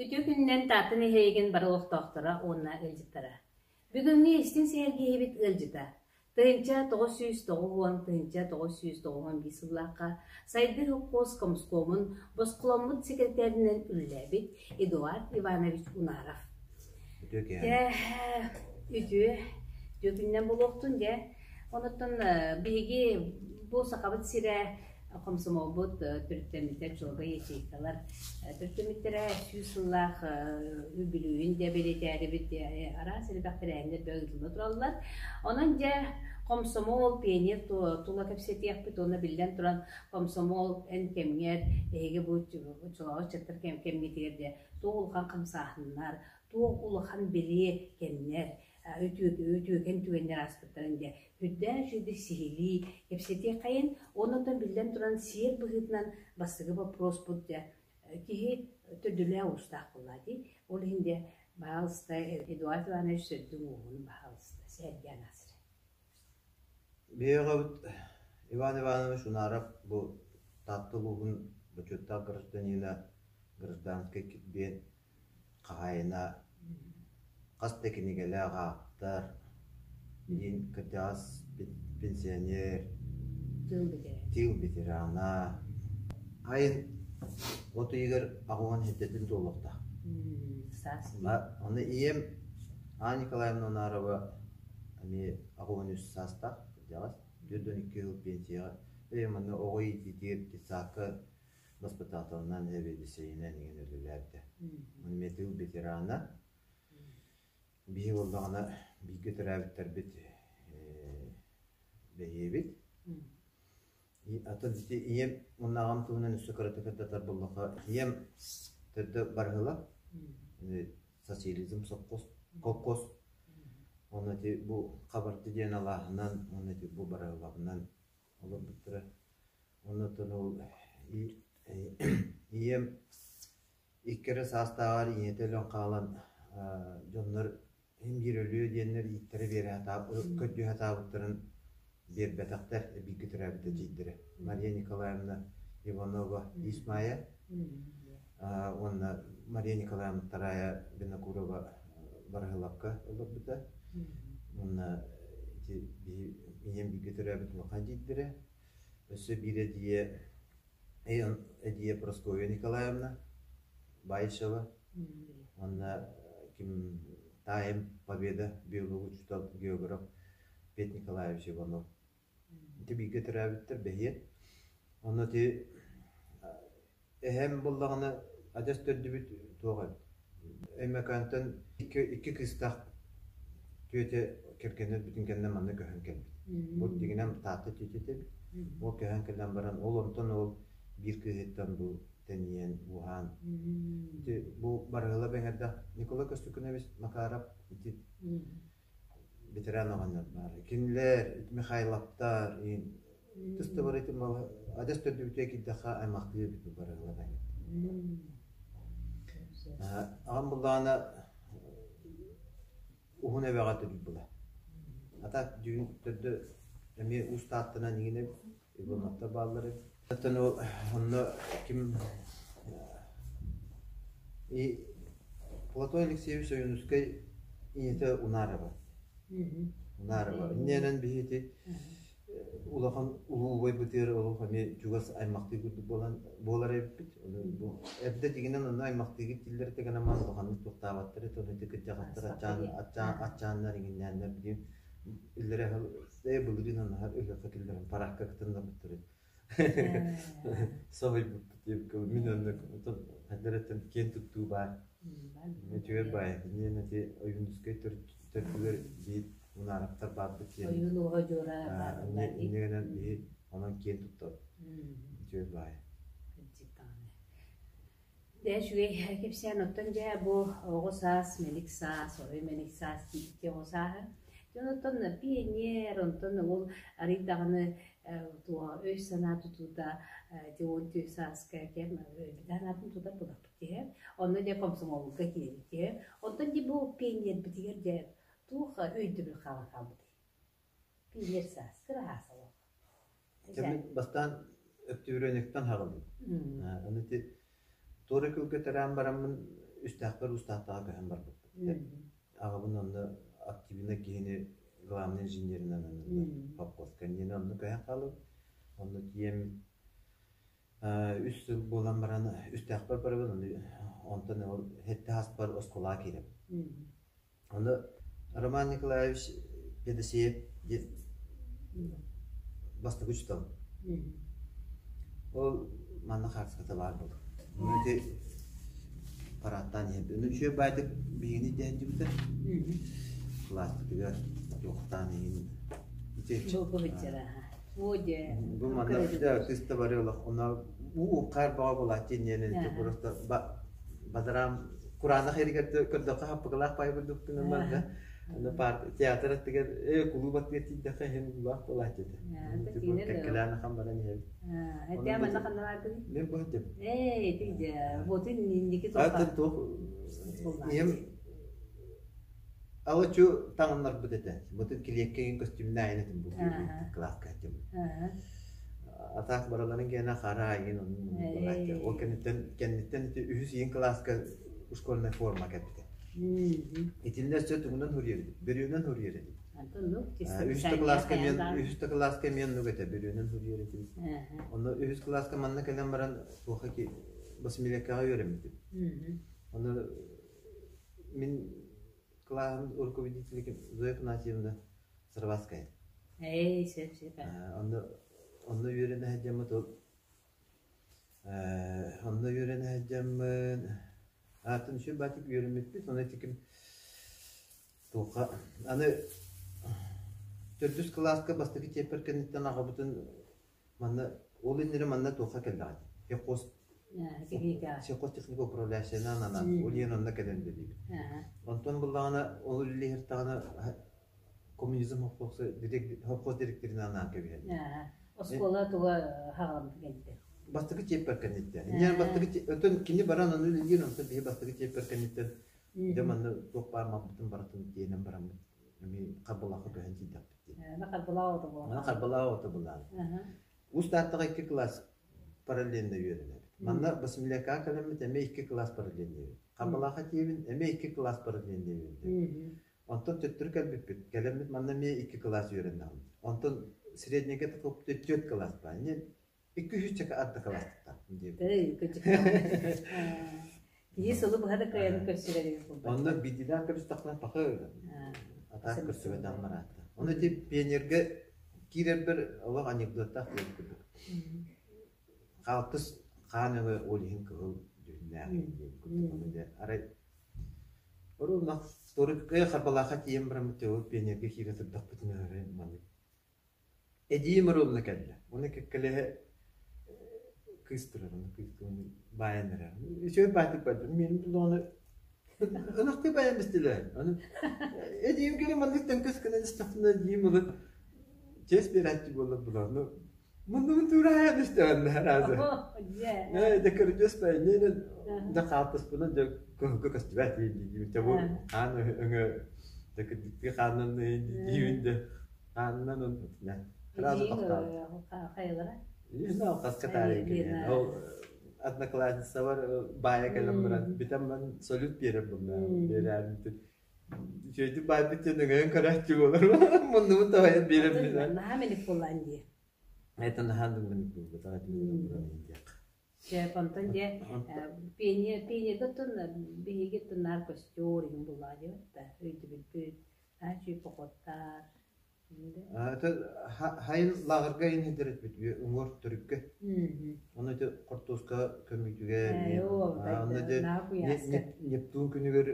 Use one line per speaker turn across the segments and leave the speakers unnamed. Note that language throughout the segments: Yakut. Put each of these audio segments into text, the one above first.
Үтүө күнүнэн Таатта нэһилиэгин бары олохтоохторо уонна ыалдьыттара. Бүгүҥҥү истиҥ сэһэргэһиибит ыалдьыта 1990 1991 сыллаахха Сайдыы сопхуос комскомун босхоломмут сэкирэтээринэн үлэлээбит Эдуард Иванович Унаров.
Үтүө киһи.
Дьэ, үтүө, үтүө күнүнэн буолуохтун дьэ. Онуттан биһиги бу Сахабыт сирэ Хомсомуолбут төрүттэммитэ чуолкай ячейкалар төрүттэммиттэрэ 100 сыллаах үбүлүөйүн дьэ бэлиэтээрибит араас элбэх тэрээһиннэр да ыытылла тураллар. Онон дьэ хомсомуол, пионер тула кэпсэтиэхпит уонна биллэн туран хомсомуол эн кэмҥэр эһиги бу чолоҕо ыччаттар кэмҥитигэр дьэ туох улахан хамсааһыннар, туох улахан бэлиэ кэмнэр үтүөкэн түгэннэр ааспыттарын дьэ үрдээх үчүгэйдик сиһилии кэпсэтиэххэйин. Оннуттан биллэн туран сиэр быһыытынан бастакы боппуруоспут дьэ киһи төрдүлээх уустаах буоллаа дии. Ол иһин дьэ баһаалыста Эдуард Иванович төрдүн ууһун баһаалыста сэһэргээн аасыр.
Биһиэхэбит Иван Иванович Унаров бу Таатта улууһун бочуоттаах гражданина, гражданскай килбиэн хаһаайына, хас да кинигэлээх ааптар, билигин кырдьаҕас пенсионер, тыыл ветерана. Айын от ыйыгар 87 эрдэтин туолуохтаах. Аны ийэм Анна Николаевна Унарова эмиэ 83 саастаах кырдьаҕас, 42 сыл пенсияҕа. Ээ манна оҕо иитиитигэр детсадка баспытааталынан, сэбиэдиссэйинэн иҥэн үлэлээбитэ. Ону эмиэ тыыл ветерана. Биһи буоллаҕына бииргэ төрөөбүттэрбит бэһиэбит. Атын ити ийэм уонна аҕам туһунан өссө кыратык ырдатар буоллахха, ийэм төрдө Барыһыла, социализм сопхуос, колхоз. Уонна ити бу Хабарты диэн алааһынан уонна ити бу Барыһылабынан олорбуттара. Оннуттан ол ийэм икки эрэ саастааҕар ийэтэ өлөн хаалан дьоннор иһин биир өлүө диэннэр ииттэрэ биэрэ көрдүү сатаабыттарын биэрбэтэхтэр бииргэ төрөөбүт эдьиийдэрэ Мария Николаевна Иванова Иис Маайа уонна Мария Николаевна Тараайа Винокурова Барыһылапка олорбута. Уонна ити ийэм бииргэ төрөөбүт улахан эдьиийдэрэ. Өссө биир эдьиийэ эдьиийэ Прасковья Николаевна Баишева уонна ким таайым Победа биолог учуутал географ Петр Николаевич Иванов. Ити бииргэ төрөөбүттэр бэһиэн. Онно ити эһэм буоллаҕына адьас төрдүбүт туох эбит Өймөкөөнтөн икки кыыстаах түөтэ кэргэнэ өлбүтүн кэннэ манна көһөн кэлбит. Бу дьиҥинэн Таатта түөтэтэ эбит. Ол көһөн кэлэн баран ол онтон ол биир кыыһыттан бу тэнийэн уһаан ити бу Барыһыла бэҥэрдэх Николай Костюкинович Макаров ити ветеран оҕонньор баар. Кинилэр Михайловтар тыстыбар ити адьас төрдүбүтүгэр киирдэххэ аймахтыы эбит бу Барыһыла бэҥэр. Аҕам буллаҕына уһун эбэҕэ төрүүр була. Ата дьүүн төрдө эмиэ уус Тааттанан иҥин эбит, Ивановтар бааллар эбит. Оттон ол онно ким и Платон Алексеевич Ойуунускай ийэтэ Унарова. Унарова. Иннинэн биһиги улахан улуу убайбытыгар олох эмиэ чугас аймахтыы курдук буолан буолар эбиппит. Ону бу эрдэ дьиҥинэн онно аймахтыыгыт дииллэр этэ гынан баран улаханнык туохтаабаттар этэ. Ону ити кырдьаҕастар аччаан аччаан аччааннар иҥиннээннэр билигин иллэрэ ээ былырыын аннаһар ыһыахха киллэрэн параакка кытыннарбыттар эбит. Соһуйбуппут диэбиккэ мин оннук эрдэттэн киэн туттуу баар. Үчүгэй баай. Иннинэн ити Ойуунускай төрдүгэр биир Мунаараптар баарбыт диэн.
Ойуун уоһа дьуора баар буоллар дии.
Иннинэн биһи онон киэн туттабыт. Үчүгэй баай.
Кырдьык даҕаны. Дьэ үчүгэй кэпсээн оттон дьэ бу оҕо саас, мэник саас, орой мэник саас диэбит оҕо сааһа. Дьон оттон пионер, онтон ол арый даҕаны туох өй-санаа тутуута ити 14 сааска кэм өлбүт санаатын тутар булаппыт дии. Онно дьэ комсомолга киирбит дии. Оттон дьэ бу пионербитигэр дьэ туох өйдөбүл хаалан хаалбытый? Пионер саас, кыра саас олох.
Кэмин бастаан өктүбүрүөнүктэн хаҕылым. Аны ити туора күлгэ тэрээн бараммын. Үстээхпэр Уустаахтаҕа көһөн барбыппыт. Аҕабын онно активнай киһини главный инженеринэн аныыллар совхозка. Иннинэ онно көһөн хаалабыт. Онно тиийэммит үс сыл буолан баран Үстээхпэр барабын, онтон ол сэттэ аспар оскуолаҕа киирэбин. Ону Роман Николаевич Федосеев диэн бастакы учууталым. Ол манна хаартыската баар буолар. Ону ити парааттаан иһэрбит. Ону үчүгэй баайдык биһигини дэһэрдибитэ. Кылааспытыгар туохтаан иһин ити бу манна кыыс да бары олох онно уу хаар бөҕө буолааччы инниэнэ просто бадараам кураанах эригэр көрдөххө хаппыкылаах пай курдук гынан барда аны парк театр аттыгар э кулууп аттыгар тиийдэххэ иһин улаах буолааччы этэ кэккэлээн ахан баран иһэбит
Этэ манна ханна бардын?
Мен бу этим.
Ээ, ити дьэ, вот инники
туох туох ийэм Алычу таҥыннарбыт этэ. Бытын килиэккэ көстүүмнээн этим бу кылааска этим. Атаах бараларын гена хара айын оннун Ол кэнниттэн кэнниттэн ити үһүс иин кылааска школьная форма кэлбитэ. Итиннэ өссө тугунан суруйар этим? Бүрүөнэн суруйар этим. Үһүс да кылааска мен үһүс да кылааска мен нук этэ бүрүөнэн суруйар этим. Онно үһүс кылааска манна кэлэн баран туоха ки Восьмилеккаҕа үөрэммитим. Ону Мин кылааһым руководитель Зоя Афанасьевна Сарваская.
Эй, сөп, сөп.
Онно онно үөрэнэ сылдьаммыт ол онно үөрэнэ сылдьаммын аатын үчүгэй баатык үөрэммиппит ону итиким туохха аны төрдүс кылааска бастакы чиэппэр кэнниттэн аҕабытын Манна ол иннинэ манна туохха кэллэҕит? Сельхоз сельхозтехника управляющайынан анаан ол иһин онно кэлэн үлэлиибит. Онтон буллаҕына ол үлэлиһэртэҕинэ коммунизм совхоз директорынан анаан кэбиһэллэр.
Оскуола туга хаҕаланан кэлбитэ.
Бастакы чиэппэр кэнниттэн. Инньэ бастакы онтон кини баран ону үлэлиир, онтон биһи бастакы чиэппэр кэнниттэн дьэ манна туох баар малбытын барытын тиэнэн бараммыт эми Харбалаахха көһөн тиийдэхпит дии.
Аны Харбалаах оҕото буолан.
Аны Харбалаах оҕото буолан. Уус Тааттаҕа икки кылаас параллельно үөрэнэбит. Манна Басмилякаҕа кэлэммит эмиэ икки кылаас параллельно үөрэнэбит. Харбалаахха тиийэбин эмиэ икки кылаас параллельно үөрэнэбит. Онтон төттөрү кэлбиппит. Кэлэммит манна эмиэ икки кылаас үөрэнэҕин. Онтон среднийгэ тахсыбыт түөрт кылаас баар. Икки үһүччэкэ арда кылаастыктаах диэбит.
Киһи сылы быһа да кыайан көрсүбэт эбит буолбат.
Онно биирдиилээх көрүстэхпинэ пахы атаах көрсүбэтэҕим ыраатта. Ону ити пионерга киирэрбэр олох анекдоттаах диэн курдук. Хаалтыс хаан өҥө ол иһин кыһыл дьүһүннээх диэн курдук. Ону дьэ арай Оруоллах Торукка Харбалаахха тиийэн бараммыт ол пионерга киирэ сырдахпытына арай маннык Эдьиийим оруобуна кэллэ. Уонна кэккэлэһэ кыыс турар, ону кыыс баайан эрэр. Үчүгэй баайтык бардым. Миэнин буллаҕына ынахтыы баайан бистилэр. Аны эдьиийим кэлэн маннык төҥкөс гынан истэхпинэ эдьиийим ылан чиэс биэрээччи буолла булану муннубун туурайан истэҕин араазы. Ээ дэ көрүдьүөс баайнeenэн дэ хаалтыспынан дьэ көһүккэ көстүбэт диибин дэ бу хаан өҥө дэ кырдьыктыы хааннан диибин дэ Аннан онтутуна. Сразу тохтообут.
Хайалара?
Не знал, хаска таарыйгын. Ол одноклассницалар баайа кэлэн баран бүтэн баран салют биэрэр буолла. Биэрээбитин. Үчүгэйдик баайбыт диэн өҥөйөн көрөөччү буолар. Муннубун тоһуйан биэрэр билэн.
Наһаа мэник буоллаан дии.
Это наһаа мэник буолбатах диэх.
Дьэ, онтон дьэ пионер пионерга оттон биһиги оттон наар костер иһин буллаҕа диэбит да өйдөбүлбүт аа чүй походтар
Это хайын лааҕырга иһин этбит уҥуор төрүккэ. Ону ити хортуоска көмүүтүгэр онно дьэ Нептун күнүгэр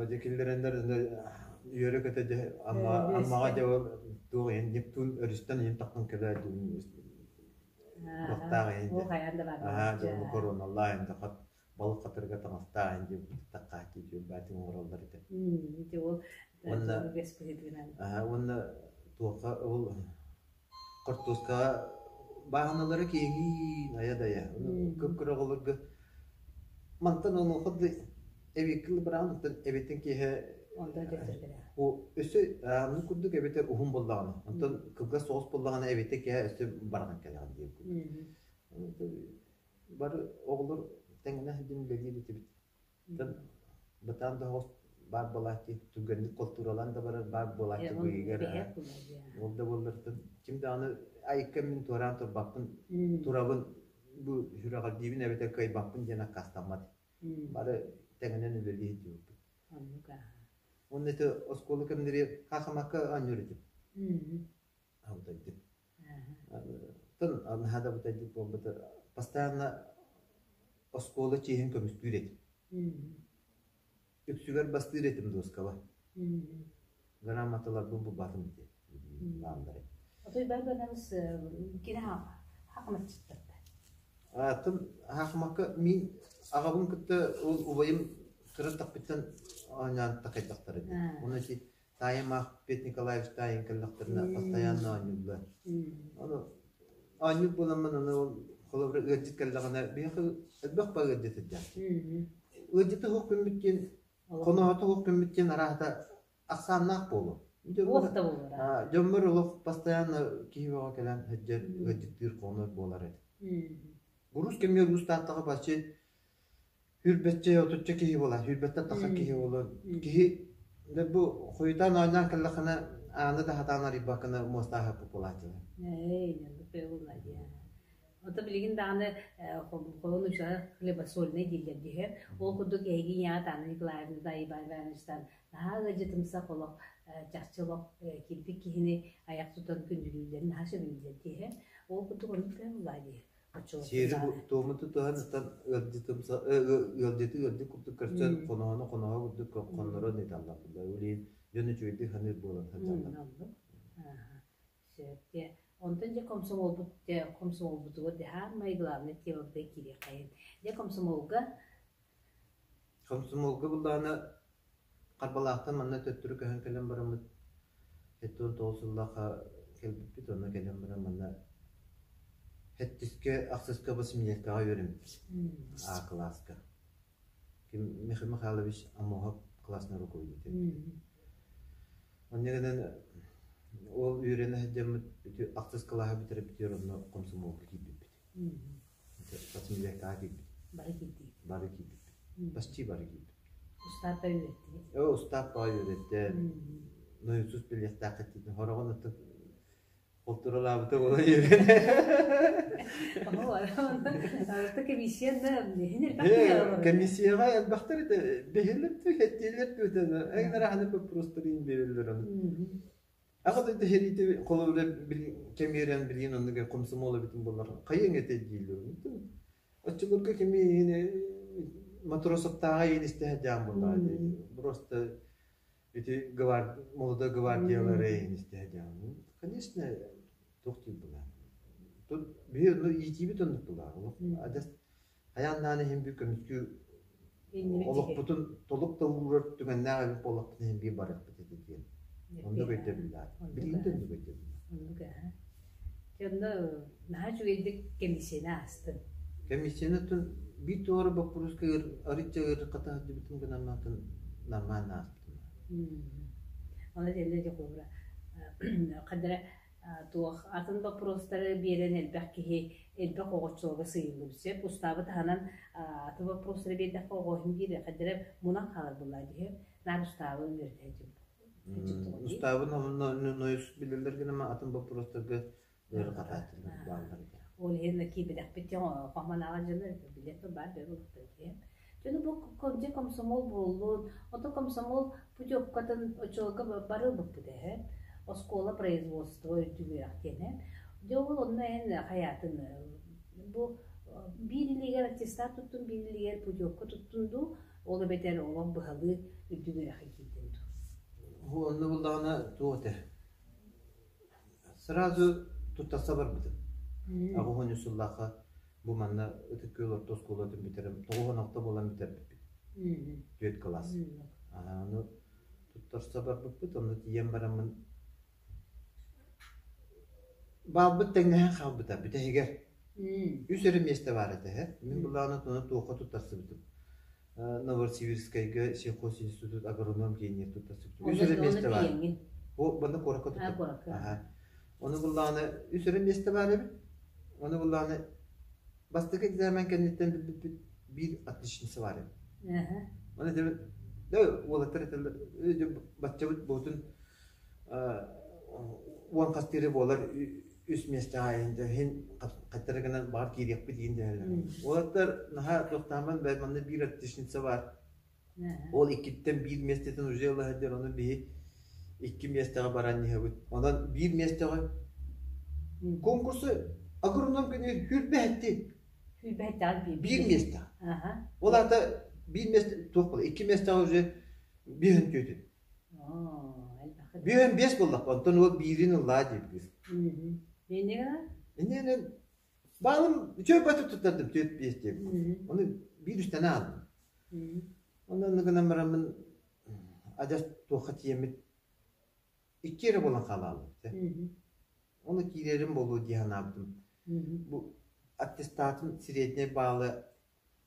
дьэ киллэрэннэр үөрэ-көтө дьэ Аммаҕа дьэ ол туох иһин Нептун өрүстэн иһин таххан кэлээ туохтаах иһин
Ол хайаан да баар
Аа дьэ ону коруналлаа иһин хат балык хатырга таҥастаах иһин диэбит таккааччы үчүгэй оҥороллор этэ.
Ити ол
Уонна
үгэс быһыытынан.
Уонна туохха ол хортуоскаҕа бааһыналара киэҥиин айа-дайа. Кып-кыра оҕолорго мантан онуоха да эбиэккэ ылбыраҕын оттон эбиэттэн киэһэ
Онтон төттөрү
өссө аанын курдук эбэтэр уһун буоллаҕына, онтон кылгас соҕус буоллаҕына эбиэттэн киэһэ өссө бараҕын кэлэҕин диэн курдук. Бары оҕолор тэҥҥэ сылдьан үлэлиир этибит. Бытаан да оҕус баар буолааччы, түргэнник култууралаан да барар баар буолааччы быыһыгар. Ол да буоллартан ким даҕаны айыкка мин туораан турбаппын, турабын бу сүрэҕэлдиибин эбэтэр кыайбаппын диэн аккаастаммат. Бары тэҥинэн үлэлии сылдьыбыппыт. Уонна ити оскуола кэмнэри хаахымакка оонньуур этим. Абытайдык. Тын наһаа да абытайдык буолбата. Постоянно оскуола чиэһин көмүскүүр этим. Үксүгэр бастыыр этим дуоскаба. Грамоталарбын булбатым ити бааллар эбит.
Отой барбанабыс кини хакыматчыттарда.
Атын хаахымакка мин аҕабын кытта ол убайым кыра тахпыттан оонньоон такайдахтара дии. Оны ити таайым аах Пет Николаевич таайын кэллэхтэринэ постоянно оонньууллар. Ону оонньуур буоламмын аны ол холобура ыалдьыт кэллэҕинэ биһиэхэ элбэх ба ыалдьыт сылдьааччы. Ыалдьыты суох күммүт диэн хоноһото суох күммүт диэн арааһата ахсааннаах буолуо.
Уох да буолара.
Дьоммор олох постоянно киһи бөҕө кэлэн сылдьар ыалдьыттыыр хонор буолар этэ. Урус кэмҥэ урус тааттаҕа баччы Сүүрбэччэ, отучча киһи буолар, сүүрбэттэн тахса киһи буолар. Киһи дьэ бу хойутаан оонньоон кэллэххинэ ааны да сатаан арыйбаккына муостааһыппыт буолааччылар.
Ээ, оннук буолла дии. Ото билигин даҕаны холон учура хлебосольный дииллэр дии. Ол курдук эһиги ийэҕит Анна Николаевна да Иван Ивановичтан наһаа ыалдьытымсах олох чахчы олох киирбит киһини айах тутан күндүлүүллэрин наһаа сөбүлүүллэр дии. Ол курдук оннук буолла дии.
Сиэри туому тутуһан ытан ыалдьытымса ыалдьыты ыалдьыт курдук көрсөн хоноһону хоноһо курдук хоннорон ыыталлар Улиин дьон үчүгэйдик саныыр буолан сылдьаллар.
Сөп дьэ. Онтон дьэ комсомолбут дьэ комсомолбутугар дьэ саамай главный темабыта киириэххэйин. Дьэ комсомолга
Комсомолга буллаҕына Харбалаахтан манна төттөрү көһөн кэлэн бараммыт 79 сыллаахха кэлбиппит, онно кэлэн баран манна сэттискэ, ахсыска восьмилеткаҕа үөрэммиппит А кылааска. Ким Михаил Михайлович Аммосов классный руководитель. Онно гынан ол үөрэнэ сылдьаммыт ахсыс кылааһы бүтэрэ онно комсомолга киирбиппит. Восьмилеткаҕа киирбит.
Бары киирдии.
Бары киирбиппит. Почти бары киирбит.
Устааппа үөрэттигит?
Оо, устааппаҕа үөрэттэ. Нойусус билиэхтээххит диэн хороҕун ытык холтуралаабыта буола үөрэнэ.
Комиссия иһин элбэх
Комиссияҕа элбэхтэр этэ. Бэһилэр хэттиэлэр түөтэн эҥин араһаны вопростарын биэрэллэр аны. Аҕа дойду сэриитэ холобура кэмиэрэн билигин оннук комсомол эбитин буоллар хайыаҥ этэ дииллэр. Оччолорго кими Матросовтааҕы иин истэ сылдьаан буоллаҕа дии. Просто ити молодой гвардиялары иин истэ сылдьаан. Конечно, туох диир буолаа. Тут биһи онно иитиибит оннук буолаа. Олох адьас хайаан даҕаны иһин биир көмүскүү олохпутун толук да уурар түгэннээх эбит буоллахпытына иһин биир барыахпыт этэ диэн. Оннук өйдөбүллээх. Билигин да оннук өйдөбүллээх.
Оннук ээ. Онно наһаа үчүгэйдик комиссияны аастын.
Комиссияны оттон биир туора боппуруоска арыычча ыарырҕата сылдьыбытым гынан атын нормально ааспытым.
Оны тэннэ дьэ холобура хандара туох атын боппуруостары биэрэн элбэх киһи элбэх оҕоччуларга сыыйыллыбыт сөп устаабы таһынан атын боппуруостары биэрдэххэ оҕо иһин биир хандара мунан хаалар буоллаа дии наар устаабы үөрэтэ
Устаабын нойус билэллэр гына атын боппуруостарга ыарырҕатааччылар бааллар этэ.
Ол иһин киирбэтэхпит хоһманаҕа дьоно билет баар бөҕө Дьону бу дьэ комсомол буоллун, ото комсомол путевкатын оччолорго бары ылбыппыт эһэ. Оскуола производство үрдүгүөх диэн Дьэ ол онно эн хайаатын бу биир илиигэр аттестат туттун, биир илиигэр путевка туттун дуу, ол эбэтэр олох быһалыы үрдүк үөрэххэ киирдин дуу?
Бу онно буллаҕына туох этэ? Сразу туттарса барбытым. Аҕыс сыллаахха бу манна Ытык Күөл орто оскуолатын бүтэрэн 96 буолан бүтэрбиппит. Түөрт кылаас. Аны туттарса барбыппыт, онно тиийэн бараммын баалбыт тэҥнэһэн хаалбыта бүтэһигэр. Үс эрэ миэстэ баар этэ эһэ. Мин былаана туна туохха туттарсыбытым. Новосибирскайга сельхозинститут агроном диэниэр туттарсыбытым. Үс эрэ миэстэ баар. Бу манна куоракка туттар. Ону былаана үс эрэ миэстэ баар эбит. Ону былаана бастакы экзамен кэнниттэн билбиппит биир отличница баар эбит. Оны этебит, да уолаттар этэллэр, баччабыт буотун уон хастыыры буолар үс миэстэҕэ айан иһин хаттара гынан баҕар киириэхпит иин дэһэллэр. Уолаттар наһаа туохтааман бэл манна биир отличница баар. Ол иккиттэн биир миэстэтин уже ыла сылдьар, ону биһи икки миэстэҕэ баран иһэбит. Онон биир миэстэҕэ конкурсу агроном күнүгэр хүрбэһэтти.
Хүрбэһэттэҕэ
биир миэстэҕэ. Ол аата биир миэстэ туох буолла? Икки миэстэҕэ уже биэһин түөтүн. Биэһин биэс буоллахпа, онтон ол биирин ыллаа диэбит. Иннинэн Баалым үчүгэй бачча туттардым түөрт биэс диэбит. Ону биир үстэнэ аалдым. Онно онно гынан бараммын адьас туохха тиийэммит икки эрэ буолан хаалааллыбыт. Ону киирэрим буолуо дии санаабытым. Бу аттестатым среднэй баала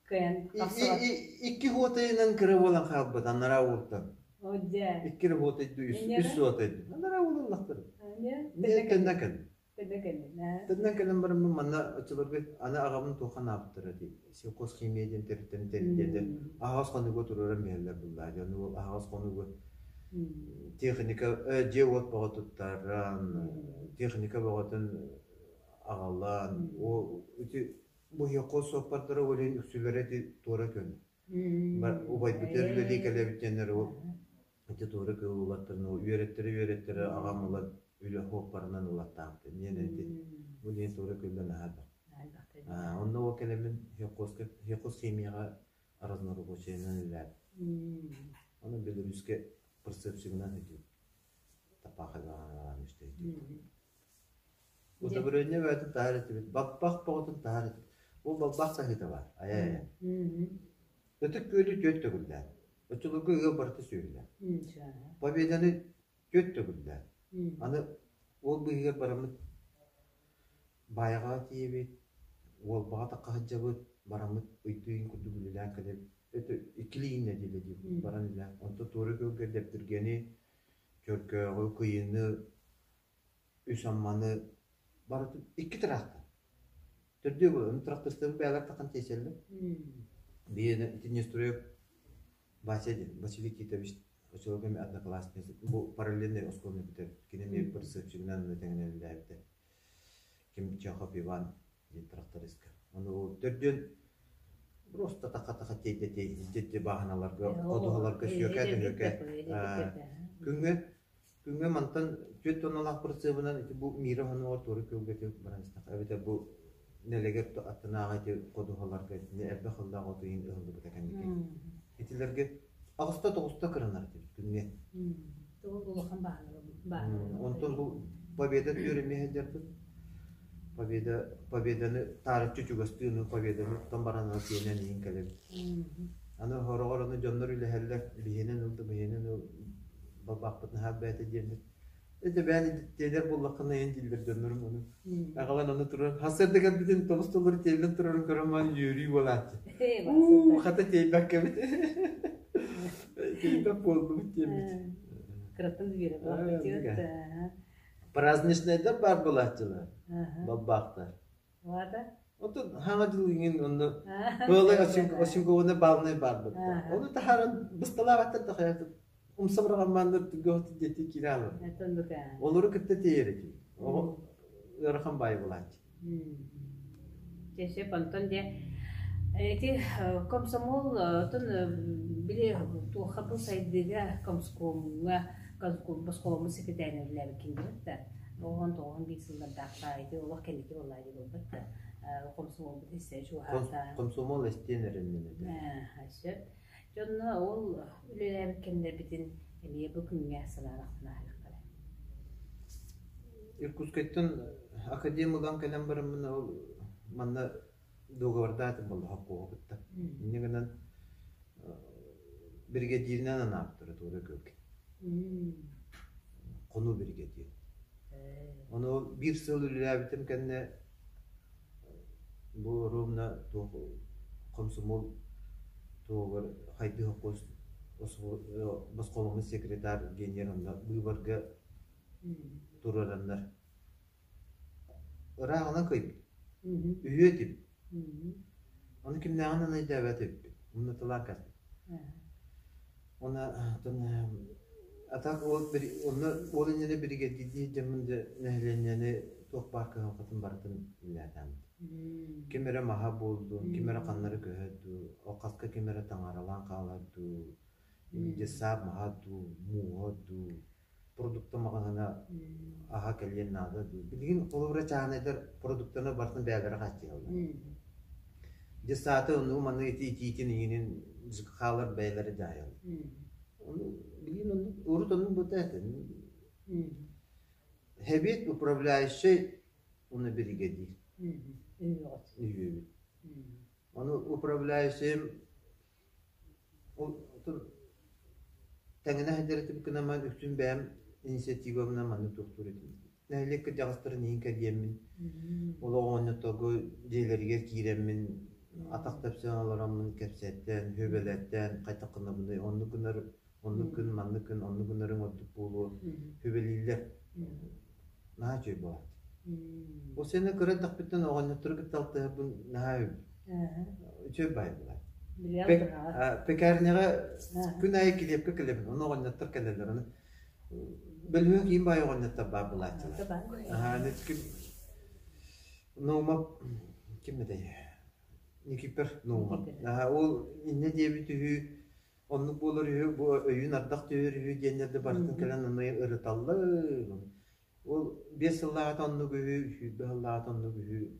Кыайан тахсыбат.
Икки хуотайынан кыра буолан хаалбыт анараа уолтан.
О дьэ.
Икки эрэ хуотайду, үс хуотайду. Анараа уол ыллахтар. Тэннэ кэллин.
Тэннэ кэллин.
Тэннэ кэлэн бараммын манна оччолорго аны аҕабын туохха анаабыттара дии. Сельхозхимия диэн төрүттэн тэрилтэтэ аһаҕас хонууга туруоран биһэллэр буллаа. Дьон ол аһаҕас хонууга техника дьиэ-уот бөҕө туттаран, техника бөҕөтүн аҕалан, ол ити Бу хос суоппардара ол иһин үксүлэрэ ити туора көнө. Убайбытыгар үлэлии кэлэбит диэннэр ол ити туора кыыллаттарын үөрэттэрэ-үөрэттэрэ аҕам ылан үлэ суоппарынан ылаттаабыт. Диэн ити бу диэн туора көллө наһаа элбэх. Онно ол кэлэммин хос химияҕа разнорабочайынан үлэлээбит. Ону Беларуська прицепщигынан ити тапаахайдаан үстэйдибит. Удобрение бөҕөтүн таһар этибит, балбаах бөҕөтүн таһар этибит. Ол балбаах саһыыта баар, айа-айа. Ытык Күөлү түөрт төгүллээн. Оччолорго ыал барыта сүөһүлээх. Победаны түөрт төгүллээн. Аны ол быыһыгар бараммыт Баайаҕаҕа тиийэбит, Уолбаҕа тахха сылдьабыт, бараммыт ыйдыын курдук үлэлээн кэлэбит. Это иккилии нэдиэлэ диэбит баран үлэлээн. Онтон туора күөлгэ Дэбдиргэни, Чөркөөҕү, Кыйыны үс Амманы барытын икки тыраахтар. Төрдүө буолан тырахтарыстарын бэйэлэр тахан тиэсэллэр. Биһиэнэ ити Нестроев Вася диэн, Василий Титович очолорго эмиэ одноклассник, бу параллельнай оскуоланы бүтэрбит. Кини эмиэ прицепщигынан тэҥинэн үлэлээбитэ. Ким Чехов Иван диэн трактористка. Ону ол төрдүөн просто таха-таха тиэйдэ тиэйдэ бааһыналарга, ходуһаларга сүөкээ-түһүөкээ күҥҥэ Күҥҥэ мантан түөрт тонналаах бырысыабынан ити бу Мира хонугар туора күөлгэ ити баран истэххэ эбэтэр бу Нэлэгэр аттынааҕы ити ходуһаларга итини элбэх ыллаах оту иһин ыһыллыбыта кэнники. Итилэргэ аҕыста-тоҕуста кыранар этибит күҥҥэ.
Улахан бааһына.
Онтон бу Победа түөрэмиэ сылдьарбыт. Победа Победаны таарыччы чугастыы Победаны оттон баран аны тиэнэн иһин кэлэбит. Аны хороҕор аны дьоннор үлэһэллэр, биһиэнэн ыл да биһиэнэн ыл балбаахпыт наһаа бэйэтэ диэммит. Это бэйэни тиэнэр буоллаххына иһин дииллэр дьоннорум ону. Аҕалан аны туран хасыарда кэлбитин тобус толору тиэллэн турарын көрөн маан үөрүү буолааччы. Уу, хата тиэйбэккэбит. Тиэйбэт буоллубут диэммит.
Кыраттан үөрэ буолааччы.
Праздничнайдар баар буолааччылар, балбаахтар.
Вата?
Отон хаҥа дьыл иҥин онно Ыалай Осинкованы баалынай баарбытта. Ону таһааран бысталаабаттар да хайа умса быраҕаммааннар түгөһүт диэти киирэ алар. Олору кытта тиэйэр этим. Оҕо ыарахан баайы булааччы.
Чэ, онтон дьэ ити комсомол отон били туохха бу сайдыыга комскомҥа босхоломмут секретарынан үлэлээбиккин билэт да оҕон тоҕон биир сыллардаахха ити олох кэнники буоллаа дии буолбат да комсомолбут истэ чугаһаата
Комсомол эстиэн эрэннин этэ.
Сөп. Дьонно ол үлэлээбит кэмнэрбитин эмиэ бу күҥҥэ санаан ахтан
Иркутскайтан академ ылан кэлэн бараммын ол манна договордаатым буолла хоккуоҕа кытта. Инньэ гынан биригэдьииринэн анаабыттара туора күөлгэ. Хонуу биригэдьиир. Ону биир сыл үлэлээбитим кэннэ бу ровно туох комсомол туоҕар хайдыы хоккуос босхоломмут секретарь генер онно быыбарга туруораннар ырааҕынан кыайбыт. Үһүө этибит. Ону кимнээҕин өйдөөбөт эбиппит. Умнаталаан кэлбит. Уонна оттон а так ол онно ол иннинэ биригэдьиирдии дьоммун да нэһилиэнньэни туох баар кыһалҕатын барытын үлэлээтээммит. Ким эрэ маһа буоллун, ким эрэ ханнары көһөр дуу, хаска ким эрэ таҥаралаан хаалар дуу, десап маһа дуу, мууһа дуу, продукта маҕаһыына аһа кэлиэн наада дуу. Билигин холобура чааһынайдар продуктаны барытын бэйэлэрэ хааччыйаллар. Десаты ону маны ити итиитин иҥинин хаалар бэйэлэрэ дьаһайаллар. Ону билигин оннук урут оннук буолта этэ. Хэбиэт управляющай уонна биригэдьиир. Үһүөбүт. Ону управляющайым Ол тэҥинэ сылдьар этим гынан үксүн бэйэм инициативабынан маннык туохтуур этим. Нэһилиэк кырдьаҕастарын иһин кэрийэммин, олох оҕонньотторго дьиэлэригэр киирэммин, атах тэпсэн олороммун кэпсэтэн, сүбэлэтэн, хайдах гынабыный, оннук гынар, оннук гын, маннык гын, оннук гынарыҥ ордук буолуо, сүбэлииллэр. Наһаа үчүгэй буолааччы. Ол сиэнэ кыра эрдэхпиттэн оҕонньоттору кытта алтыһарбын наһаа үчүгэй баай буолааччы. Пекарняҕа күн аайы килиэпкэ кэлэбин, ону оҕонньоттор кэлэллэр. Ону бөлүһүөк иин баай оҕонньоттор баар буолааччылар. Ким Наумов ким этэй? Никипер Наумов. Ол иннэ диэбит үһү Оннук буолар үһү, бу өйүүн ардах түһэр үһү диэннэр да барытын кэлэн аны ырыталлар. Ол 5 сыллааҕыта оннук үһү, 20 сыллааҕыта оннук үһү.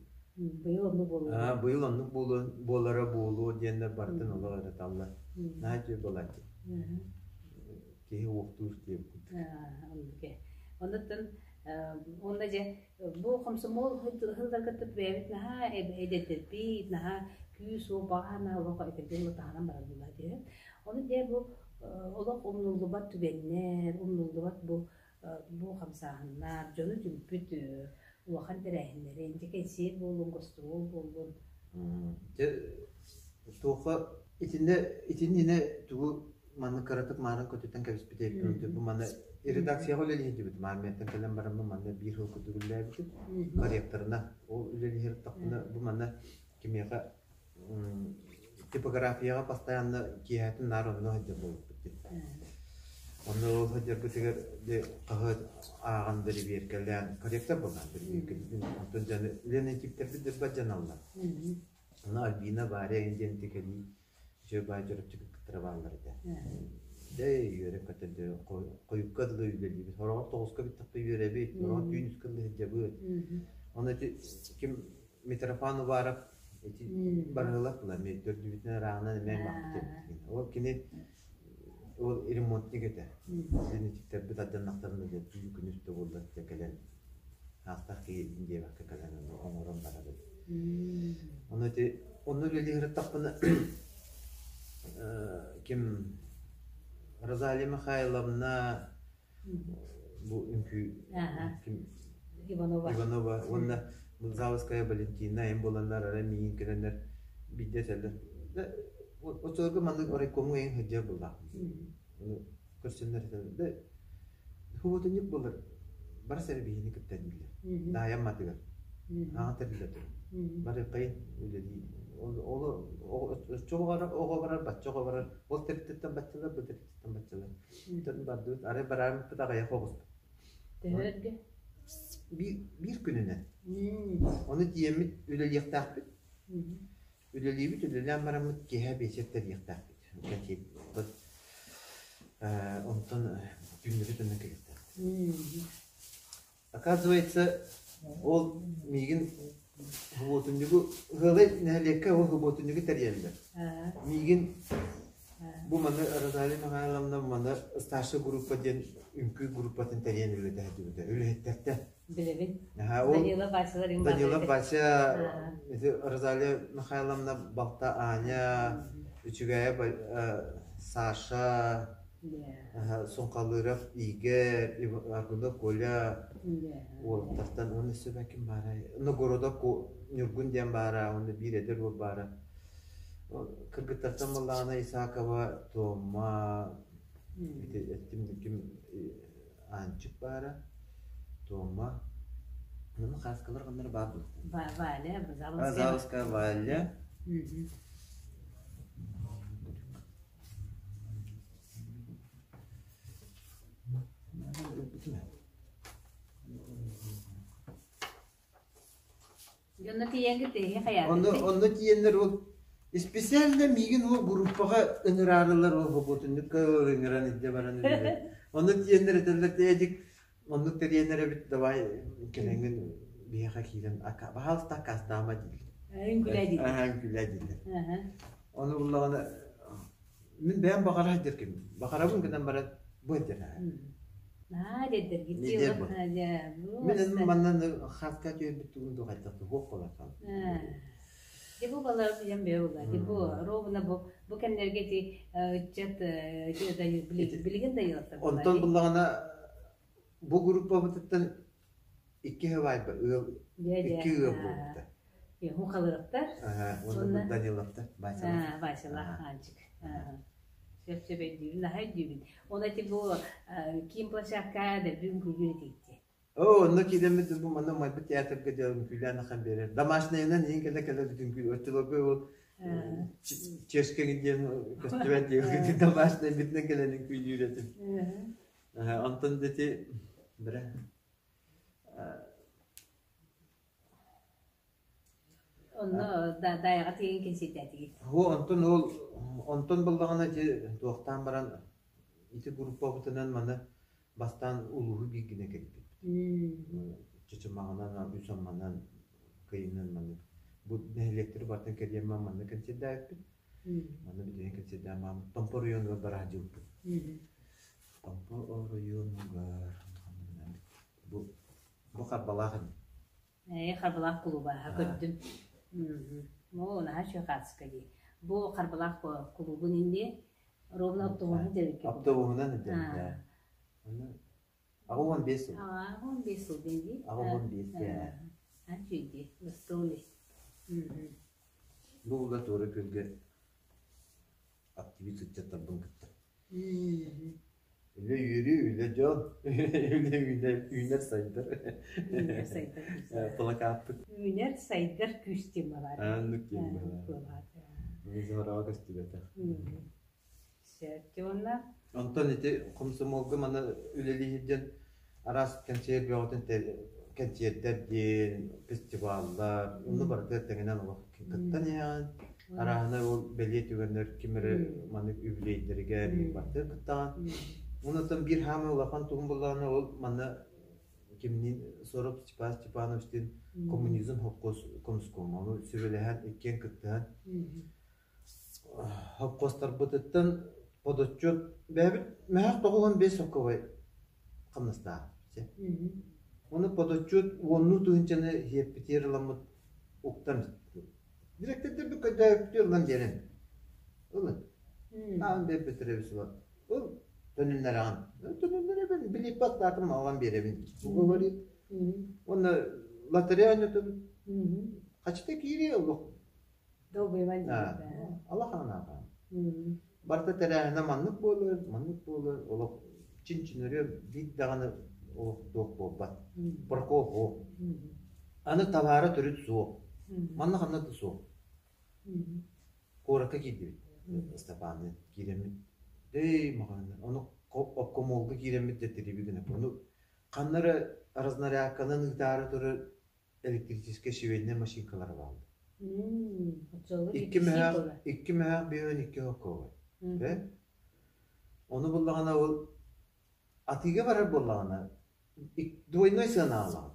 Быйыл оннук буолуо.
Аа, быйыл оннук буолуо, буолара буолуо диэннэр барытын олох ырыталлар. Наһаа үчүгэй буолааччы. Киһи уохтуур диэбит курдук.
Оннук ээ. Оннуттан уонна дьэ Бу хомсомуол сылларга бэйэбит наһаа эдэрдэрбит, наһаа күүс-уох, баҕа санаа олох этэргэ таһынан барар буоллаҕа дии. Ону дьэ бу олох умнуллубат түгэннэр, умнуллубат бу бу хамсааһыннар, дьону түмпүт улахан тэрээһиннэрин, дьэ кэнсиэр буоллун, гостуруол буоллун.
Дьэ туохха итиннэ итиннинэ тугу маннык кыратык маанан көтүтэн кэбиспит эбиппин. Бу манна редакцияҕа үлэлиһдибит. Армияттан кэлэн бараммын манна биир сыл курдук үлэлээбитим. Корректорына ол үлэлиһэр бу манна кимиэхэ типографияҕа постоянно киэһэтин наар онно сылдьар буолбуппут дии. Онно ол сылдьарбытыгар хаһыат ааҕан бэрэбиэркэлээн корректор буоллаан бэрэбиэркэлиибин. Онтон дьону үлэнэн типтэрбит дырбат дьаналлар. Ону Альбина Варя диэн тикэлии Үчүгэй баай дьороччу кыттара бааллар этэ. Дьэ үөрэ-көтө хойукка дылы үлэлиибит. Сороҕор 9-ка бүттэхпэ үөрэбит, сороҕор түүн үскэ дылы сылдьабыт. Ону ити ким Митрофан Уваров ити барыһылах була эмиэ төрдүбүтүнэн ырааҕынан эмиэ аймахпыт эбит. Ол кини ол ремонтник этэ. Итиктэрбит алдьаннахтарына дьэ түүн күнүс да буоллар дьэ кэлэн аахтах киһи диэбэккэ кэлэн оҥорон барар эбит. Ону ити онно үлэлии сырыттахпына ким Розалия Михайловна бу үҥкүү ким
Иванова
Иванова уонна Мунзаловская Валентина эм буоланнар ара миигин кэлэннэр биирдэ этэллэр оччолорго маннык райкомҥа эҥин сылдьар буоллаахпын көрсөннөр этэллэр Хубутунньук буолар барыс эрэ биһини кытта дииллэр. Даайам матыгар. Аҕа тэриллэ турар. Барыаххайын үлэлии. Ол оччо барар, оҕо барар, бачча оҕо барар. Ол тэрилтэттэн баччалар, бу тэрилтэттэн баччалар. Бүтэн бардыбыт. Арай бараарбыт аҕыйах оҕуспут.
Төһө
Биир күнүнэн. Ону тиийэммит үлэлиэхтээхпит. Үлэлиибит, үлэлээн бараммыт киэһэ биэчэр тэрийиэхтээхпит. Онтон түүннэри төннөн кэлиэхтээхпит. Оказывается, ол миигин субуотунньугу ыалай нэһилиэккэ ол субуотунньугу тэрийэллэр. Миигин бу маны Розалия Михайловна маны старшая группа диэн үҥкүү группатын тэрийэн үлэлэтэ сылдьыбыта. Үлэһиттэртэн.
Билэбин. Данила Вася
Данила Вася, Розалия Михайловна балта Аня, Үчүгэйэ Саша, Суҥхалыров Игорь, Аргунов Коля уолаттартан уонна өссө ким баарай? Новгородов Ньургун диэн баара, уонна биир эдэр уол баара. Кыргыттартан буоллаҕына Исакова Тома, ити эттим ким Аанчык баара, Тома, онно хааскалар ханна эрэ баар буолуохтаах.
Валя, Заводская.
Заводская Валя.
Дьонно тиийэҥҥит эһи
Онно
хайаатыгыт?
онно тиийэннэр ол исписээлинэ миигин ол группаҕа ыҥыраарылар ол хоботунньукка ыҥыран илдьэ баран үлэлэр. Онно тиийэннэр этэллэр Эдик оннук тэрийэннэр эбит давай кэлэҥҥин биһиэхэ киирэн баһаалыста аккаастаама дииллэр.
Үҥкүлээ дииллэр.
Аһаа үҥкүлээ дииллэр.
Аһа.
Ону буллаҕына мин бэйэм баҕара сылдьар ким баҕарабын гынан баран бу сылдьар
Наһаа дэрдэргит
Лидер бу. Мин
Дьэ,
манна хатка түөрбүт тугун ду хайдах туһуох буолар
Дьэ бу балар дьэн бэйэ буолла. Дьэ бу ровно бу бу кэмнэргэ ити ыччат билигин да ыаллар
Онтон буллаҕына бу группабытыттан икки хабайба ыал икки ыал буолбута.
Хухалырыктар.
Уонна Даниловтар, Васялах.
Васялах Аанчык. Сөп сөп өйдүүбүн, наһаа өйдүүбүн. Ол эти бу киин площадка дэлби үҥкүүлүүр этигит
Оо, онно киирэммит бу манна умайбыт театрга дьэ үҥкүүлээн ахан биэрэр. Домашнайынан иһин кэлэ-кэлэ бүтүн үҥкүү. Оччолорго ол чешкэҥ диэн көстүбэт диэн домашнай бүтүнэн кэлэн үҥкүүлүүр этим. Онтон ити бэрэ
Онно дайаҕа тиийэн кэнсиэрдээтигит.
Һу онтон ол онтон буллаҕына ити туохтаан баран ити группабытынан маны бастаан улууһу бииргинэ кэлбиппит. Чычымаҕынан, үс Амманан, Кыйынан маннык бу нэһилиэктэри барытын кэрийэн манна кэнсиэрдээбиппит. Манна бүтүнэн кэнсиэрдээн мааммыт Томпо оройуонугар бара сылдьыбыппыт. Томпо оройуонугар бу бу Харбалаах ини.
Ээ, Харбалаах кулуба көрдүм. Оо, наһаа үчүгэй хаартыска дии. Бу Харбалаах кулуубун инниэ ровно автобуһун дьэбиккэ
Автобуһунан илдьэбит 85 сыл.
85 сыл диэн дии.
85 ээ.
Үчүгэй дии. Гастроль.
Бу ула туора күөлгэ активист ыччаттарбын кытта. Үлэ үөрүү, үлэ дьон, үлэ үүнэр, үүнэр сайдар.
Үүнэр сайдар күүс.
Плакааппыт.
Үүнэр сайдар күүс диэн баар.
Оннук диэн баар. Мизораҕа көстүбэтэх.
Сөп уонна
Онтон ити комсомолга маны үлэлиир диэн араас кэнсиэр бөҕөтүн кэнсиэрдэр диэн фестиваллар онно барыта тэҥинэн олох кыттан иһэҕин. Арааһына ол бэлиэ түгэннэр ким эрэ маннык үбүлүөйдэригэр барыта кыттаҕын. Онтон биир хаамай улахан тугун буллаҕына ол манна кимниин Соров Степан Степановичтыын коммунизм холкуос комскома ону сүбэлэһэн иккиэн кыттыһан Холкуостарбытыттан подотчуот бэйэбит мөһөөх 95 сокковай хамнастаах. Ону подотчуот уоннуу тыһыынчаны иһиэппитигэр ыламмыт уктан дириэктэрдэрбит көрдөөбүттүү ылан биэрэн ылын. Аан биэрбиттэрэ ылан ыл төнүннэрэҕин. Төнүннэрэбин билииппэт даатым ылан биэрэбин. Говорит. Уонна лотерея оонньотубут. Хачыта киириэ олох
Долгуйбан диэбит
Алаханаатаан. Барыта тэрээһинэ маннык буолар, маннык буолар, олох чин-чинөрүө биир даҕаны олох туох буолбат. Прокол суох. Аны табаара төрүт суох. Манна ханна да суох. Куоракка киирдибит. Ыстапааны киирэммит. Эй, маҕаһыыннар. Ону обкомолга киирэммит дьэ тириби гына. Ону ханна эрэ разнарядканан ыытаары турар электрическэй швейнай машинкалара бааллар. Икки мөһөөх икки мөһөөх биһөн икки хоккообой. Ону буллаҕына ол атыыга барар буоллаҕына двойной сыанаалаах.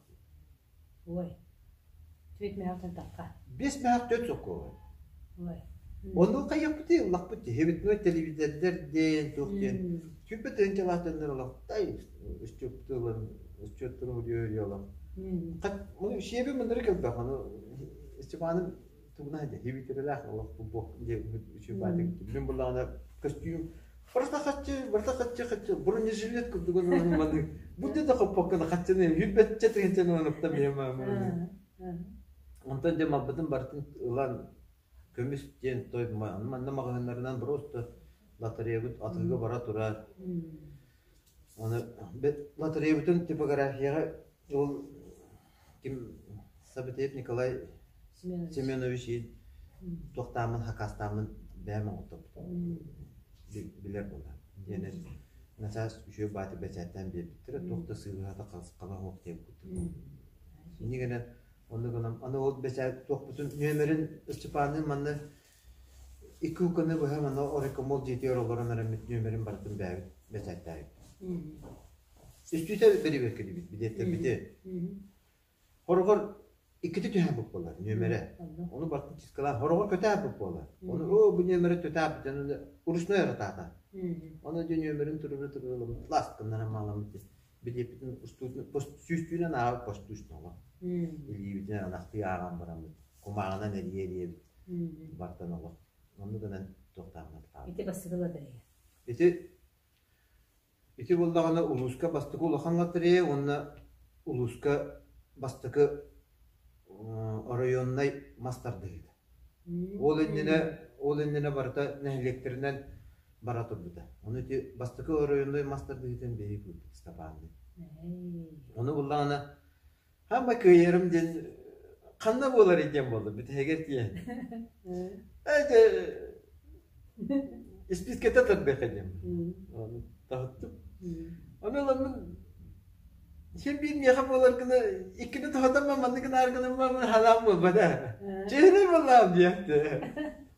Ой. Түөрт мөһөөхтөн тахха.
Биэс мөһөөх түөрт соккообой.
Ой.
Ону хайыахпытый ыллахпыт дии. телевизордар диэн туох диэн. Сүүрбэ тыһыынчалаах дьоннор олохтой ыччаттарын ыччаттарын үрүө олох. Сиэби мындыры кэлбэх ону Степаным тугуна дьэ хибитирэлээх олох бу дьэ үчүгэй баатык мин буллаҕына көстүүм барыта хаччы барыта хаччы хаччы бронежилет курдук маны бу да хоппоккана хаччыны хүрбэтчэ тыһынчаны онукта биһим онтон дьэ малбытын барытын ылан көмүс диэн той манна маҕаһыыннарынан просто лотереябыт атыыга бара турар. Аны лотереябытын типографияҕа ол ким Сабытеев Николай Семенович туохтааммын хакастааммын бэйэм оҥоттобут билэр буолла. Диэн. Начаас үчүгэй бааты бэчээттээн биэрбиттэрэ, туох да сыыһата хала суох диэбит курдук. Инньэ гынан онно гынан аны ол бэчээт туохпутун нүөмэрин Ыстапаанныын манна икки уканы быһа манна оройкомол дьиэтигэр олорон эрэммит нүөмэрин барытын бэйэбит бэчээттээбиппит. Үстүүтэ бэрэбиэркэлиибит билиэттэрбити. Хороҕор иккитэ түһээбит буолар нүөмэрэ. Ону барытын чискалаан хороҕор көтөөбүт буолар. Ону оо бу нүөмэрэ төтөөбүт дьон ручной ырытаата. Ону дьэ нүөмэрин турура турураламмыт ласкыннаран maaламмыт билиэппитин устуутун сүүстүүнэн ааҕа постуустуҥа. Илиибитинэн анахтыы ааҕан бараммыт кумааҕынан эрийэ эрийэбит бартан олох. Оннук гынан туохтаахмат хаалбыт.
Ити бастакы лотерея.
Ити Ити буоллаҕына улууска бастакы улахан лотерея уонна улууска бастакы оройуоннай мас тардыһыыта. Ол иннинэ ол иннинэ барыта нэһилиэктэринэн бара турбута. Ону ити бастакы оройуоннай мас тардыһыытын биһиги күүппүт Степанныын. Ону буллаҕына Ама кыайарым диэн ханна буоларый диэн буолла бүтэһигэр тиийэн. Ээ испиискэтэ тарбыаха диэн. Ону таһыттым. Ону ыламмын син биир миэхэ буолар гына иккини тоһутаммын маннык гынаар гынаммын ханаам буолбата. Чээнэй буоллаам диэхтэ.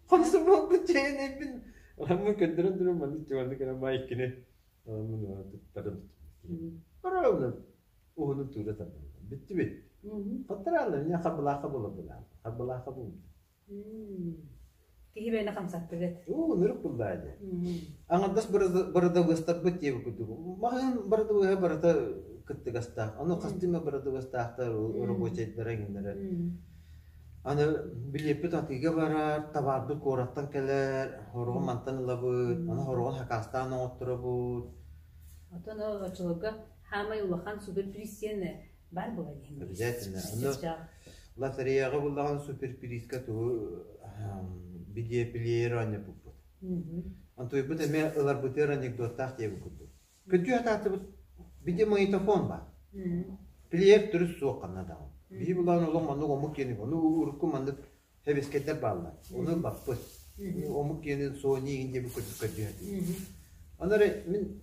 Хомсу буолбут чээнэйбин. Ыламмын көрдөрөн туран маннык чуганнык гынан баа иккини ыламмын туттарым. Ровно уһунун туура тардан бүттүбүт. Хоттораллар меня харбалаахха буолар харбалаахха буолбут.
Киһи бэйэни хамсаттыгыт.
Уу, нырык буллаа дии. Аҥардас бырыдабыастарбыт диэбит курдук. Маҕаһыын бырыдабыаһа барыта кыттыгастаах. Ону хастыы бырыдабыастаахтар рабочайдара иҥнэрэ. Аны билиэппит атыыга барар, табаарбыт куораттан кэлэр, хороҕун мантан ылабыт, аны хороҕун хакаастаан оҥотторобут.
Отон ол оччолорго Хаамай улахан суперприз диэн баар буолар диэн.
Обязательно. Ону лотереяҕа буллаҕына суперпризка тугу билиэпилиэйэр оонньоппуппут. Онтуйбут эмиэ ыларбытыгар анекдоттаах диэбит курдук. Күндү хатаатыбыт виде магнитофон баар. Плеер төрүт суох ханна даҕаны. Биһи булаан олох маннык омук диэни, ону урукку маннык Сэбиэскэйдэр бааллар. Ону ылбаппыт. Омук киэнин Sony игин диэбит курдук көрдүһэтим. Аны эрэ мин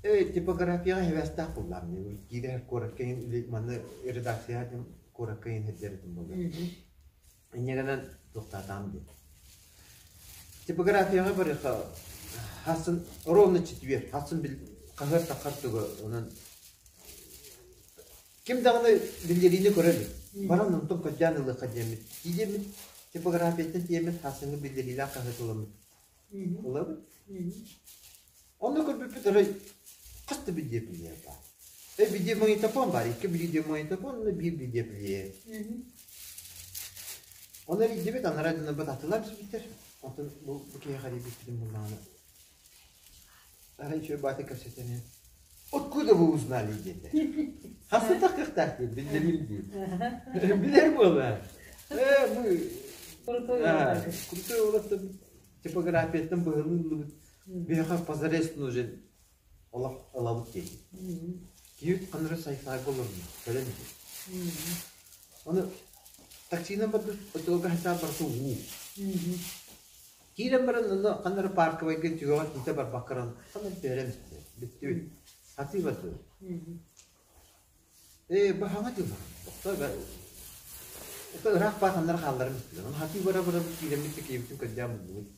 типографияҕа хибээстээх буллаам. Киирэ куоракка иһин манна редакцияҕа диэн куоракка иһин сылдьар этим буолла. Инньэ гынан туохтаатаам диэн. Типографияҕа барыахха хасын ровно четверг хасын хаһыат таххар тугу онон Ким даҕаны биллэриини көрө илик. Баран онтон көрдөөн ылыахха диэммит. Тиийэммит, типографияттан тиийэммит хаһааҥҥы биллэриилээх хаһыат ыламмыт. Ылабыт. Онно көрбүппүт арай хас да видеоплеер баар. Э, видеомагнитофон баар, икки видеомагнитофон уонна биир видеоплеер. Ону эрийдибит, анараа дьоннорбут атылаан түспүттэр. Онтон бу, бу киһиэхэ эрийбиппитин буллаҕына Арай үчүгэй баата кэпсэтэн иһэн, «Откуда вы узнали?» диэтэ. Хасытах кыахтаах диэн биллэриим диир. Билэр буолла. Э, мы крутой уолаттар типографияттан быһылыыллыбыт. Биһиэхэ позарез нужен олох ылабыт диэн. Киһи ханара сайфайга олорно, кэлэн иһэр. Ону таксинан барбыт, оччолорго хасаан барыта уу. Киирэн баран онно ханна эрэ парковайга түгэҕэр тиитэ барбакка баран ханна эрэ түһэрэн истэ. Бүттүбүт. Хатыы бардыбыт. Ээ, баһаҥа дьылҕа. Тохтоо бэ. Это ыраах баар ханна эрэ хаалларан истилэр. Ону хатыы бара-барабыт киирэммит да киһибитин көрдөөн буллубут.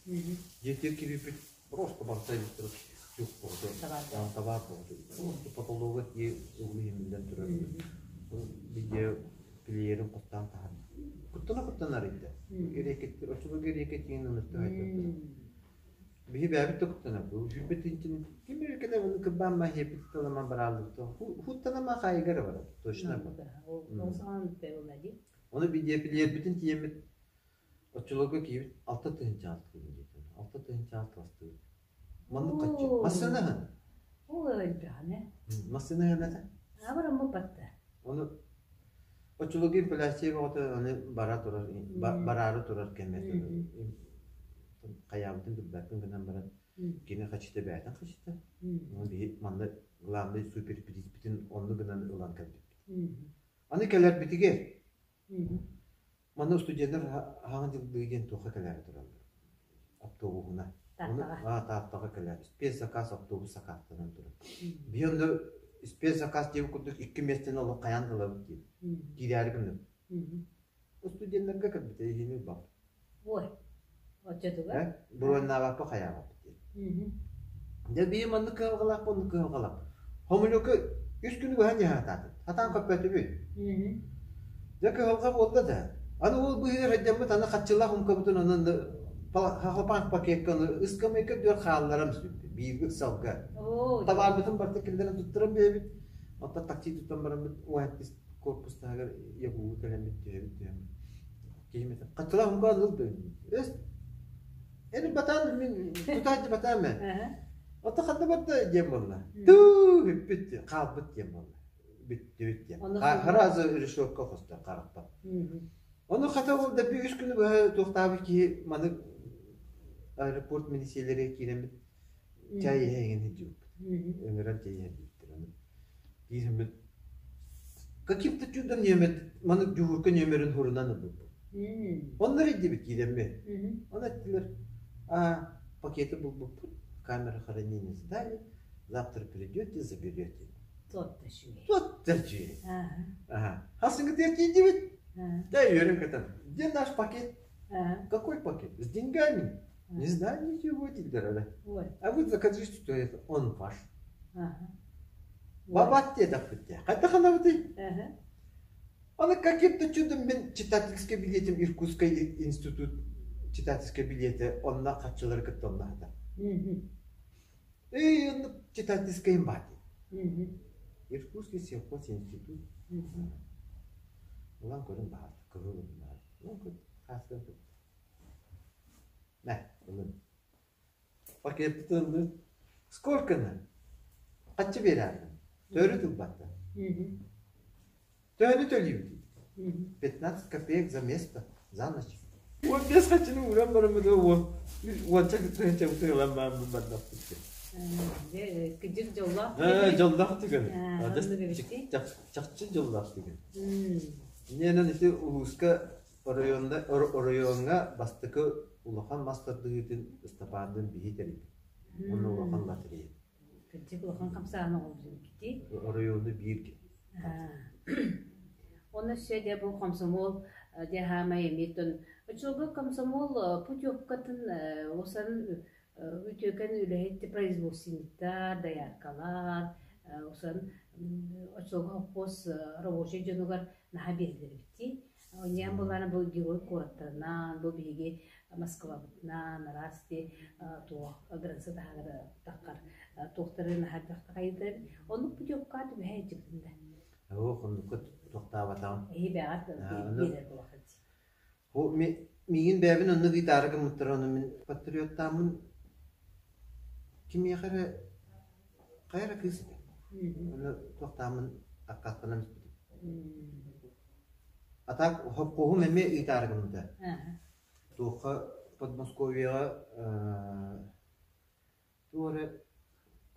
Дьиэтигэр киирбиппит просто балтай турар юг боҕото, табаар боҕото. Просто потолога тиийэ угун иһимиллэн турар. Видео плеерин куттаан таһаарда. Куттана-куттана арыйда. Эриэкэттэр, оччолорго эриэкэ тиийэн ыныртык айдардылар. Биһи бэйэбит да куттанабыт. Сүүрбэт инчин ким эрэ кэлэ ону кырбаан ма хиэппит талама барааллыбыт. Хуттанама хаайыгар барар. Точно бу. Ону видеоплеербитин тиийэммит оччолорго киһибит 6 тыһыынча алтыгын диэтэ. 6 тыһыынча алты астыбыт. Маннык хаччы. Массыынаһын.
Ол элбэҕинэ.
Массыынаһын этэ.
Абыраммыт батта.
Ону оччолорго инфляция бөҕөтө аны бара турар, бараары турар кэмэ хайаабытын билбэппин гынан баран кини хачыта бэйэтин хачыта. Ону биһи манна главный суперпризпитин онну гынан ылан кэлбиппит. Аны кэлэрбитигэр манна студенттар хаһан дьылдыы диэн туохха кэлээри тураллар. Автобуһуна. Оны
Тааттаҕа.
Тааттаҕа кэлэр. Спецзаказ автобус сакаастанан турар. Биһи онно спецзаказ диэбит курдук икки миэстэни олох хайаан да ылабыт диэн. Киирээри гынным. Студеннарга кэлбитэ иһини ылбаппыт.
Ой, оччотугар?
Броннаабаппа хайаабаппыт диэн. Дьэ биһи маннык кыһалҕалаах оннук кыһалҕалаах. Хомуньука үс күнү быһа ньыһаатаатым. Хатаан көппөтүбүт. Дьэ кыһалҕа буолла да. Аны ол быһыгар сылдьаммыт аны хаччылаах умкабытын онон хахапаах пакекка аны ыскамыйка үрдүгэр хаалларан сүппүт. Бииргэ ыксалга. Табаарбытын барыта киллэрэн туттаран биэрэбит. Оттон такси туттан бараммыт уһаттис корпус таһыгар ягуга кэлэммит түһэбит түһэммит. Киһим этэ хаччылаах умка ыл Өс Эри батаан мин тутааччы батаан мэ. Ото ханна барда диэн буолла. Туу бүппүт хаалбыт диэн буолла. Бүттүбүт диэн. Сразу решетка хосто харахпар. Ону хата ол да үс күнү быһа туохтаабыт киһи маны аэропорт милициялэригэр киирэммит чай иһэ иҥин сылдьыбыппыт. Ыҥыран чай иһэ диэбиттэр. Аны киирэммит каким-то чудом нүөмэр маны дьуһуурка нүөмэрин сурунан ылбыппыт. Онно эрийдибит киирэммит. Ону эттилэр, а пакеты булбуппут, камера хранения сдали, завтра придете, заберете.
Тот да үчүгэй.
Тот да үчүгэй. Ага. Хасыҥҥытыгар тиийдибит. Да, үөрэн көтөн. Где наш пакет? Какой пакет? С деньгами. Не знаю ничего дииллэр А вы закажите, что это он ваш. Бабат диэтэхпит дии. Хайдах анабытый? Аны каким-то чудом мин читательскай билиэтим Иркутскай институт читательскай билиэтэ онно хаччылары кытта онно Эй, онно читательскайым баар дии. Иркутский сельхозинститут. Ылан көрүн баҕар, кыһыл ылын Ылан көр, хааскан көр. Мэ, ылын. Пакетты ыллын. Сколько на? Хаччы биэрээҕин. Төрүт ылбатта. Төһөнү төлүүбүт? 15 копеек за место, за ночь. 15 хаччыны ууран бараммыт уон уонча тыһыынчабытын ылан бараммыт бардахпыт.
Кыдьык дьоллоох
Дьоллоох түгэн. Чахчы дьоллоох түгэн. Инньэ ити улууска оройуонна оройуоҥҥа бастакы улахан мас тардыһыытын Ыстапаандын биһи тэрийбит. Уонна улахан лотерея.
Кырдьык улахан хамсааһын оҕолбут
Оройуону биир
Онно өссө дьэ бу комсомол дьэ хаамай эмиэ Оччолорго комсомол путевкатын усан үтүөкэн үлэһит производственниктар, дояркалар, усан оччолорго хоппуос рабочай дьонугар наһаа биэрэллэр эбит дии. Онньаан буоллаҕына бу герой куораттарынан, бу биһиги Москвабытынан араас ди туох граница таһыгар таххар туохтары наһаа элбэхтик хайыыллар эбит. Оннук путевка түбэһэ илдьибитин да.
Оо, оннукка тохтообатаҕым.
Эһи бэҕэр биэрэр буолаххын дии.
Бу миигин бэйэбин оннук ыытаары гыммыттара, ону мин патриоттааммын кимиэхэ эрэ хайа эрэ кыыс этэ. Ону туохтааммын аккаастанан испитим. А так хопкуоһум эмиэ ыытаары гыммыта. Туохха Подмосковьеҕа туох эрэ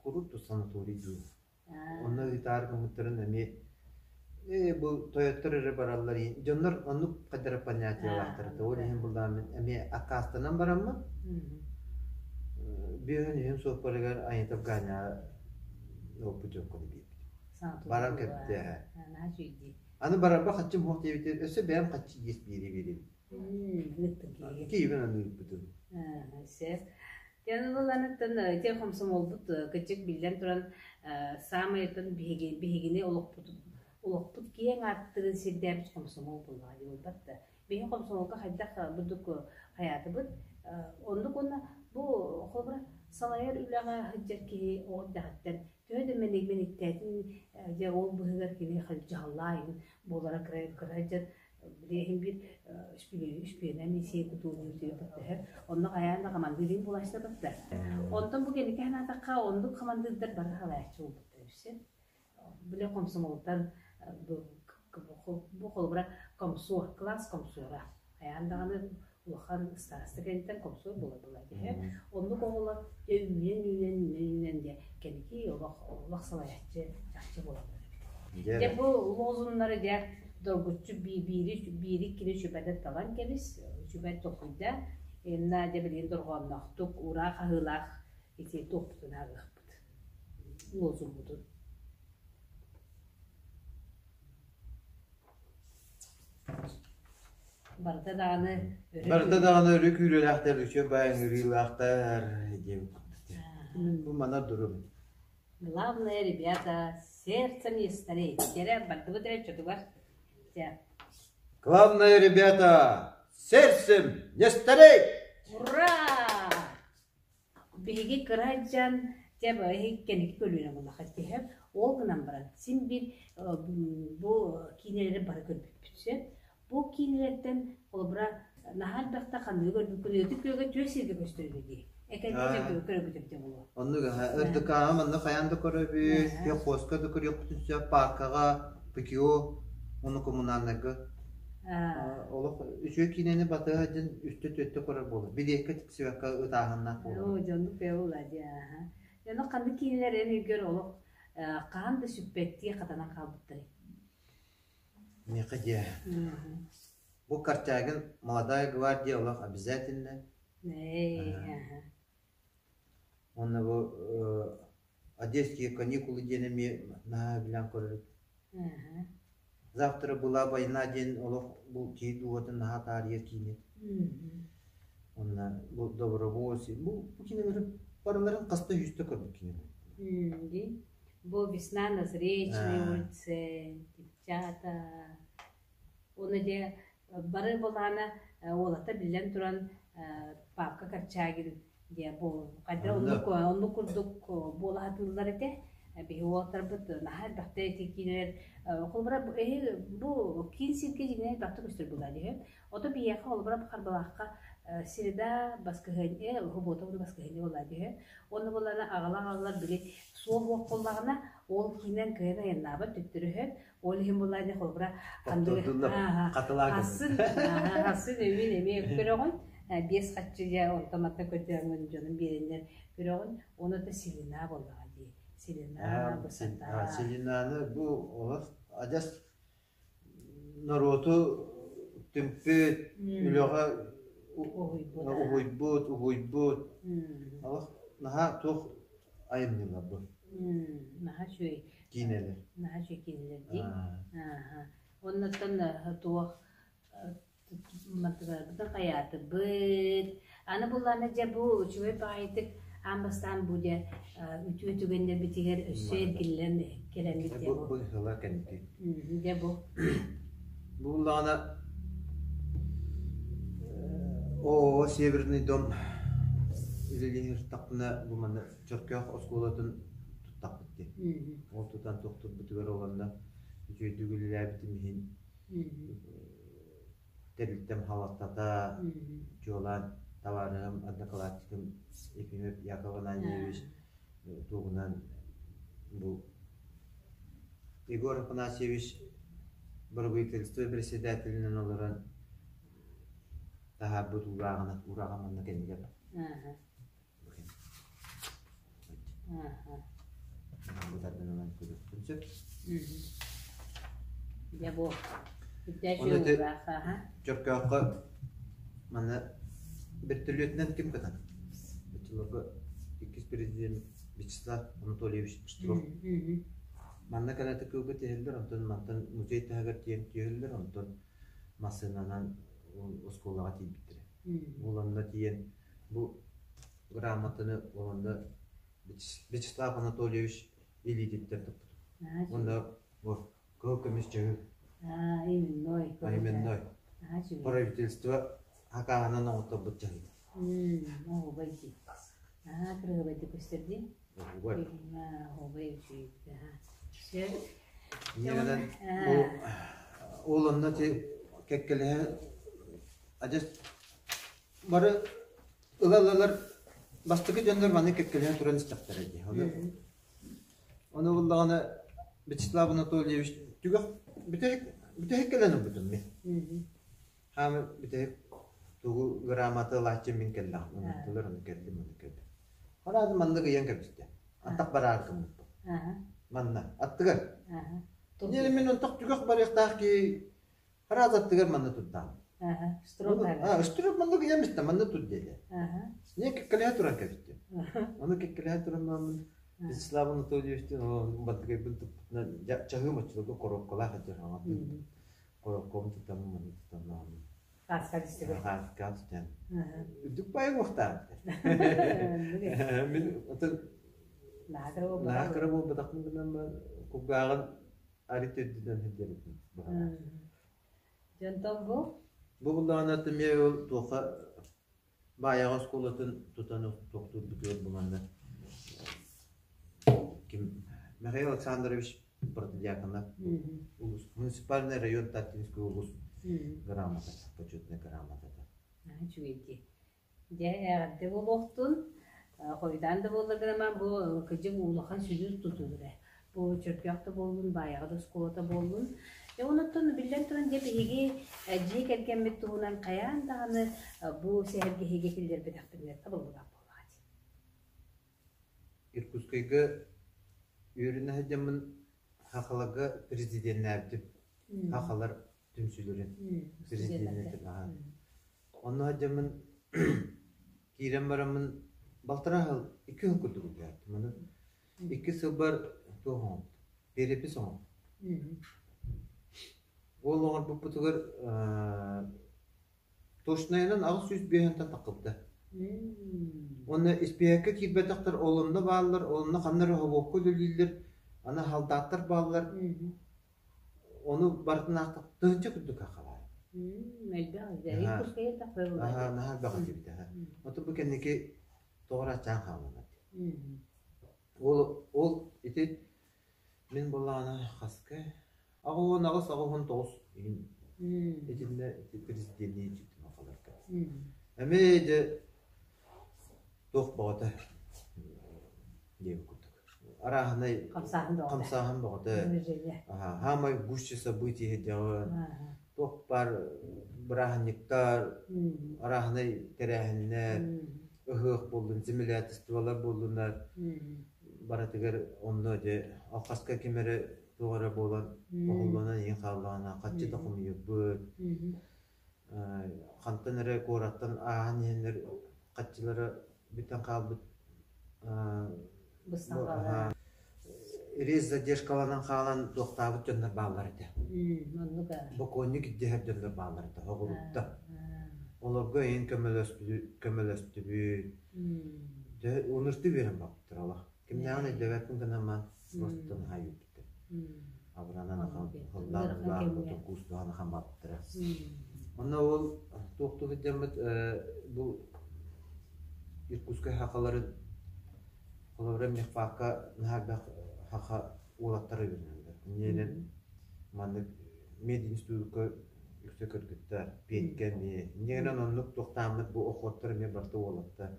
куруук санаторий дуу. Онно ыытаары гыммыттарын эмиэ ээ бу тойоттор эрэ бараллар дьоннор оннук хайдара понятиелаахтар этэ. Ол иһин буллаҕым мин эмиэ аккаастанан бараммын бүөһүн үһүн суоппарыгар Анитов Ганяҕа ол путевканы биэрбитим. Баран кэлбитэ.
Наһаа үчүгэй
Аны барарба хаччым суох диэбитигэр өссө бэйэм хаччы иэс биэрии биэрэбин. Киһибин аны ыыппытым.
Сөп. Дьон ыланыттан ити хомсомуолбут кырдьык биллэн туран саамай оттон биһиги биһигини олохпут олохпут киэҥ ааттыгын сирдээбит хомсомуол буоллаҕа дии буолбат да. Биһиги хомсомуолга хайдах бурдук хайаатыбыт оннук уонна бу холобура салайар үлэҕэ сылдьар киһи оҕо эрдэҕиттэн Төһө да мэниктээтин дьэ ол быһыгар кини дьаһаллаайын буолара кыра кыра дьон билиэһин биир үспүөнэн исиэ кутуубун баттаһар онно хайаан да хамандыырын булааччы баттар онтон бу кэнники санаатахха оннук хамандыырдар бары халааччы буолбуттар үсэ бile комсомолтан бу холобура комсор класс комсора Хайаан даҕаны улахан староста кэнниттэн комсуор буолар буолар дии. Оннук оҕолор дьэ үүнэн үүнэн үүнэн үүнэн дьэ кэнники олох олох салайааччы чахчы буолаллар эбит. Дьэ бу лозуннары дьэ доргуччу биири биири кини сүбэтэ талан кэбис, сүбэ толкуйда. Инна дьэ билигин дорҕоонноохтук, ураах аһыылаах ити туохпутун ааҕыахпыт, лозунгутун. Барыта даҕаны өрө
Барыта даҕаны өрө күүрүүлээхтэр, үчүгэй баай ыҥырыылаахтар диэбит курдук. Мин бу манар дурубун.
Главное, ребята, сердцем не стареть. Эрэ бардыбыт эрэ чотугар.
Главное, ребята, сердцем не стареть!
Ура! Биһиги кыра дьон дьэ кэнники көлүөнэ буоллахха тиһэр. Ол гынан баран син биир бу киинэлэри бары көрбүппүт сөп. Бу киинэлэртэн холобура наһаа элбэхтэ ханныгы көрбүккүн ыты күөгэ түө сиргэ көстөрүнэ дии. Экэнтэ көрбүт эбитэ буолуо.
Оннук РДК-ҕа манна хайаан да көрөбүт, хоспа да көрүөхпүтүн сөп, пааркаҕа, ПКО, уонна коммунальнайга. Олох үчүгэй киинэни батыһа дьин үстэ-түөртэ көрөр буолар. Билиэккэ тиксибэккэ ытааһыннаах буолар.
Оо, дьоннук бэйэ дии аха. Дьону ханнык киинэлэр эн өйгөр олох хаһан да сүппэттии хатанан хаалбыттарый?
Миэхэ диэ. Бу Корчагин «Молодая гвардия» олох обязательно. Уонна бу «Одесские каникулы» диэн эмиэ наһаа билэн көрөрүт. «Завтра была война» диэн олох бу киһи дууһатын наһаа таарыйар киинэ. Уонна бу «Добровольцы» бу бу кинилэри барыларын хаста үстэ көрбүт кинилэр.
Дии. Бу «Весна на Заречной улице», «Девчата». Уонна дьэ бары буоллаҕына уолаттар биллэн туран папка Корчагин диэ бу хайдах оннук оннук курдук буола сатыыллар этэ. Биһи уолаттарбыт наһаа элбэхтэ ити киинэлэр холобура бу киин сиргэ дьиҥинэн элбэхтик көстөр буолаа дии. Ото биһиэхэ холобура Харбалаахха среда баскыһыанньа субуота уонна баскыһыанньа буолаа дии. Уонна буоллаҕына аҕала-аҕалалар били суол буох буоллаҕына ол киинэн кыайан айаннаабат төттөрү үһү. Ол иһин буоллаҕына холобура хассын хассын өйүүн эмиэ көрөҕүн биэс хаччы дьэ онтон мантан көрдөөҥҥүн дьонум биэрэннэр көрөҕүн уонна да Селена буоллаҕа дии Селена высота
Селенаны бу олох адьас норуоту түмпүт үлэҕэ уһуйбут уһуйбут олох наһаа туох айымньылар бу
наһаа үчүгэй
киинэлэр
наһаа үчүгэй киинэлэр дии ааха оннуттан туох мантыбарбытын хайаатыбыт аны буллаана дьэ бу үчүгэй баҕайытык аан бастаан бу дьэ үтүө түгэннэрбитигэр өссө эргиллэн кэлэммит дьэ
бу бу кэнники
дьэ бу
бу буллаҕына оо Северный дом үлэлиир бу манна Чөркөөх оскуолатын туттахпыт дии. Ол тутан тохтурбутугар олонно үчүгэйдик үлэлээбитим иһин тэрилтэм халалтата чуолаан табаарыһым однокладчикым Ефимов Яков Ананьевич тугунан бу Егор Афанасьевич бырабыыталыстыба председателинэн олорон таһаарбыт уурааҕынан уурааҕа манна кэннигэр Бу тардан ылан көрүөхпүн сөп.
Дьэ бу
Ону ити Чөркөөххө манна бөртөлүөтүнэн ким кытан? Оччолорго иккис президент Вячеслав Анатольевич Штыров манна кэлэ кыылга түһэллэр, онтон мантан музей таһыгар тиийэн түһэллэр, онтон массыынанан оскуолаҕа тиийбиттэрэ. Ол онно тиийэн Бу грамотаны уонна Вячеслав Анатольевич илиититтэн туппутум. Уонна бу кыһыл көмүс чаһы.
Именной.
Именной. Правительство хакааһынан оҥотторбут чаһыта.
Оһуобай дии. Аа, кырыһыбайдык көстөр дии.
Оһуобай.
Оһуобай үчүгэй. Сөп.
Ньиэнэн бу ол онно ти кэккэлэһэ адьас Бары ыла-ылалар бастакы дьоннор маннык кэккэлэһэн туран истэхтэрэ дии. Ону, ону буллаҕына Вячеслав Анатольевич түгэх бүтэһик бүтэһик кэлэн ылбытым мин. Хаамы бүтэһик тугу грамота ылааччы мин кэллэҕим. Ыҥырдылар, ону кэллим, ону кэллим. Хараады маннык ыйан кэбистэ. Антах бараар гыммыппын. Манна, аттыгар. Диэн мин онтох түгэх барыахтаах киһи харааз аттыгар манна турдаҕым. Штроп маннык ийэм манна тут диэтэ. Не кэккэлэһэ туран кэбистим. Ону кэккэлэһэ туран бараммын Вячеслав Анатольевичтыын баттыгайбын туппутунан чаһыым оччолорго коробкалаах этэ хаҥатын коробкабын тутаммын манна тутан бараммын Хааска түстэн. Үрдүк баайы уохтаах. Мин атын наһаа кыра буолбатахпын гынан кулгааҕын арыт үрдүнэн сылдьар этим.
Дьонтон бу?
Бу буллаҕына эмиэ ол туохха Баайаҕа оскуолатын тутан тохтуурбутугар бу манна ким Михаил Александрович Протодьяконов улус муниципальный район Таттинский улус грамотата, почетная грамотата.
Үчүгэй дии. Дьэ, эҕэрдэ буолуохтун. Хойутаан да буоллар бу кырдьык улахан сүдү тутуура. Бу Чөркөөх да буоллун, Баайаҕа да оскуолата буоллун. Дьэ, онуттан биллэн туран, дьэ, биһиги дьиэ кэргэммит туһунан хайаан даҕаны бу сэһэргэһиигэ киллэрбэтэхпитинэ табыллыбат буоллаҕа дии.
Иркутскайга үөрэнэ сылдьаммын Хахаларга президеннээбитим. Хахалар түмсүүлэрин президеннэтим. Онно сылдьаммын киирэн бараммын балтараа сыл, 2 сыл курдук үлэлээбитим. Аны 2 сылбар туох оҥорбут? Перепись оҥорбут. Ол оҥорбуппутугар точнайынан 805 таххыбыта. Уонна испииһэккэ киирбэтэхтэр ол онно бааллар, ол онно ханна эрэ хобуокка үлэлииллэр, аны халдааттар бааллар. Ону барытын аахтах тыһыынча курдук хахалаай.
Элбэх элбэх.
Наһаа элбэх этибит. Оту бу кэнники тоҕо эрэ аччаан хааллылар. Ол ол ити мин буоллаҕына хаска 88 89 иһин итиннэ ити президеннии дьиктим ахаларга. Эмиэ дьэ туох бөҕөтө диэбит курдук. Арааһынай хамсааһын бөҕөтө. Хаамай гуще событие дьаҕын туох баар бырааһынньыктар, арааһынай тэрээһиннэр, ыһыах буоллун, землячестволар буоллуннар, барытыгар онно дьэ алхаска ким эрэ туох эрэ буолан оһоллонон иһин хааллаҕына хаччы да хомуйарбыт, хантан эрэ куораттан ааһан иһэннэр хаччылара бүтэн хаалбыт рейс задержкаланан хаалан туохтаабыт дьоннор бааллар этэ. Бокуонньук ирдэһэр дьоннор бааллар этэ, оҕолутта. Олорго эйин көмөлөстүбүт. Дьэ, унурту үөрэн баппыттар олох. Кимнээҕин өйдөбөппүн гынан маан просто наһаа үөрбүттэр. Абыранан ахан хыллаан баар куустуһан ахан баппыттара. Онно ол туохтуу сылдьаммыт бу Иркутскай хахаларын холобура мехфакка наһаа элбэх хаха уолаттара үөрэнэллэр. Иннинэн маннык мединститутка үксэ кыргыттар, Петька эмиэ. Иннинэн оннук туохтааммыт бу охоттар эмиэ барыта уолаттар.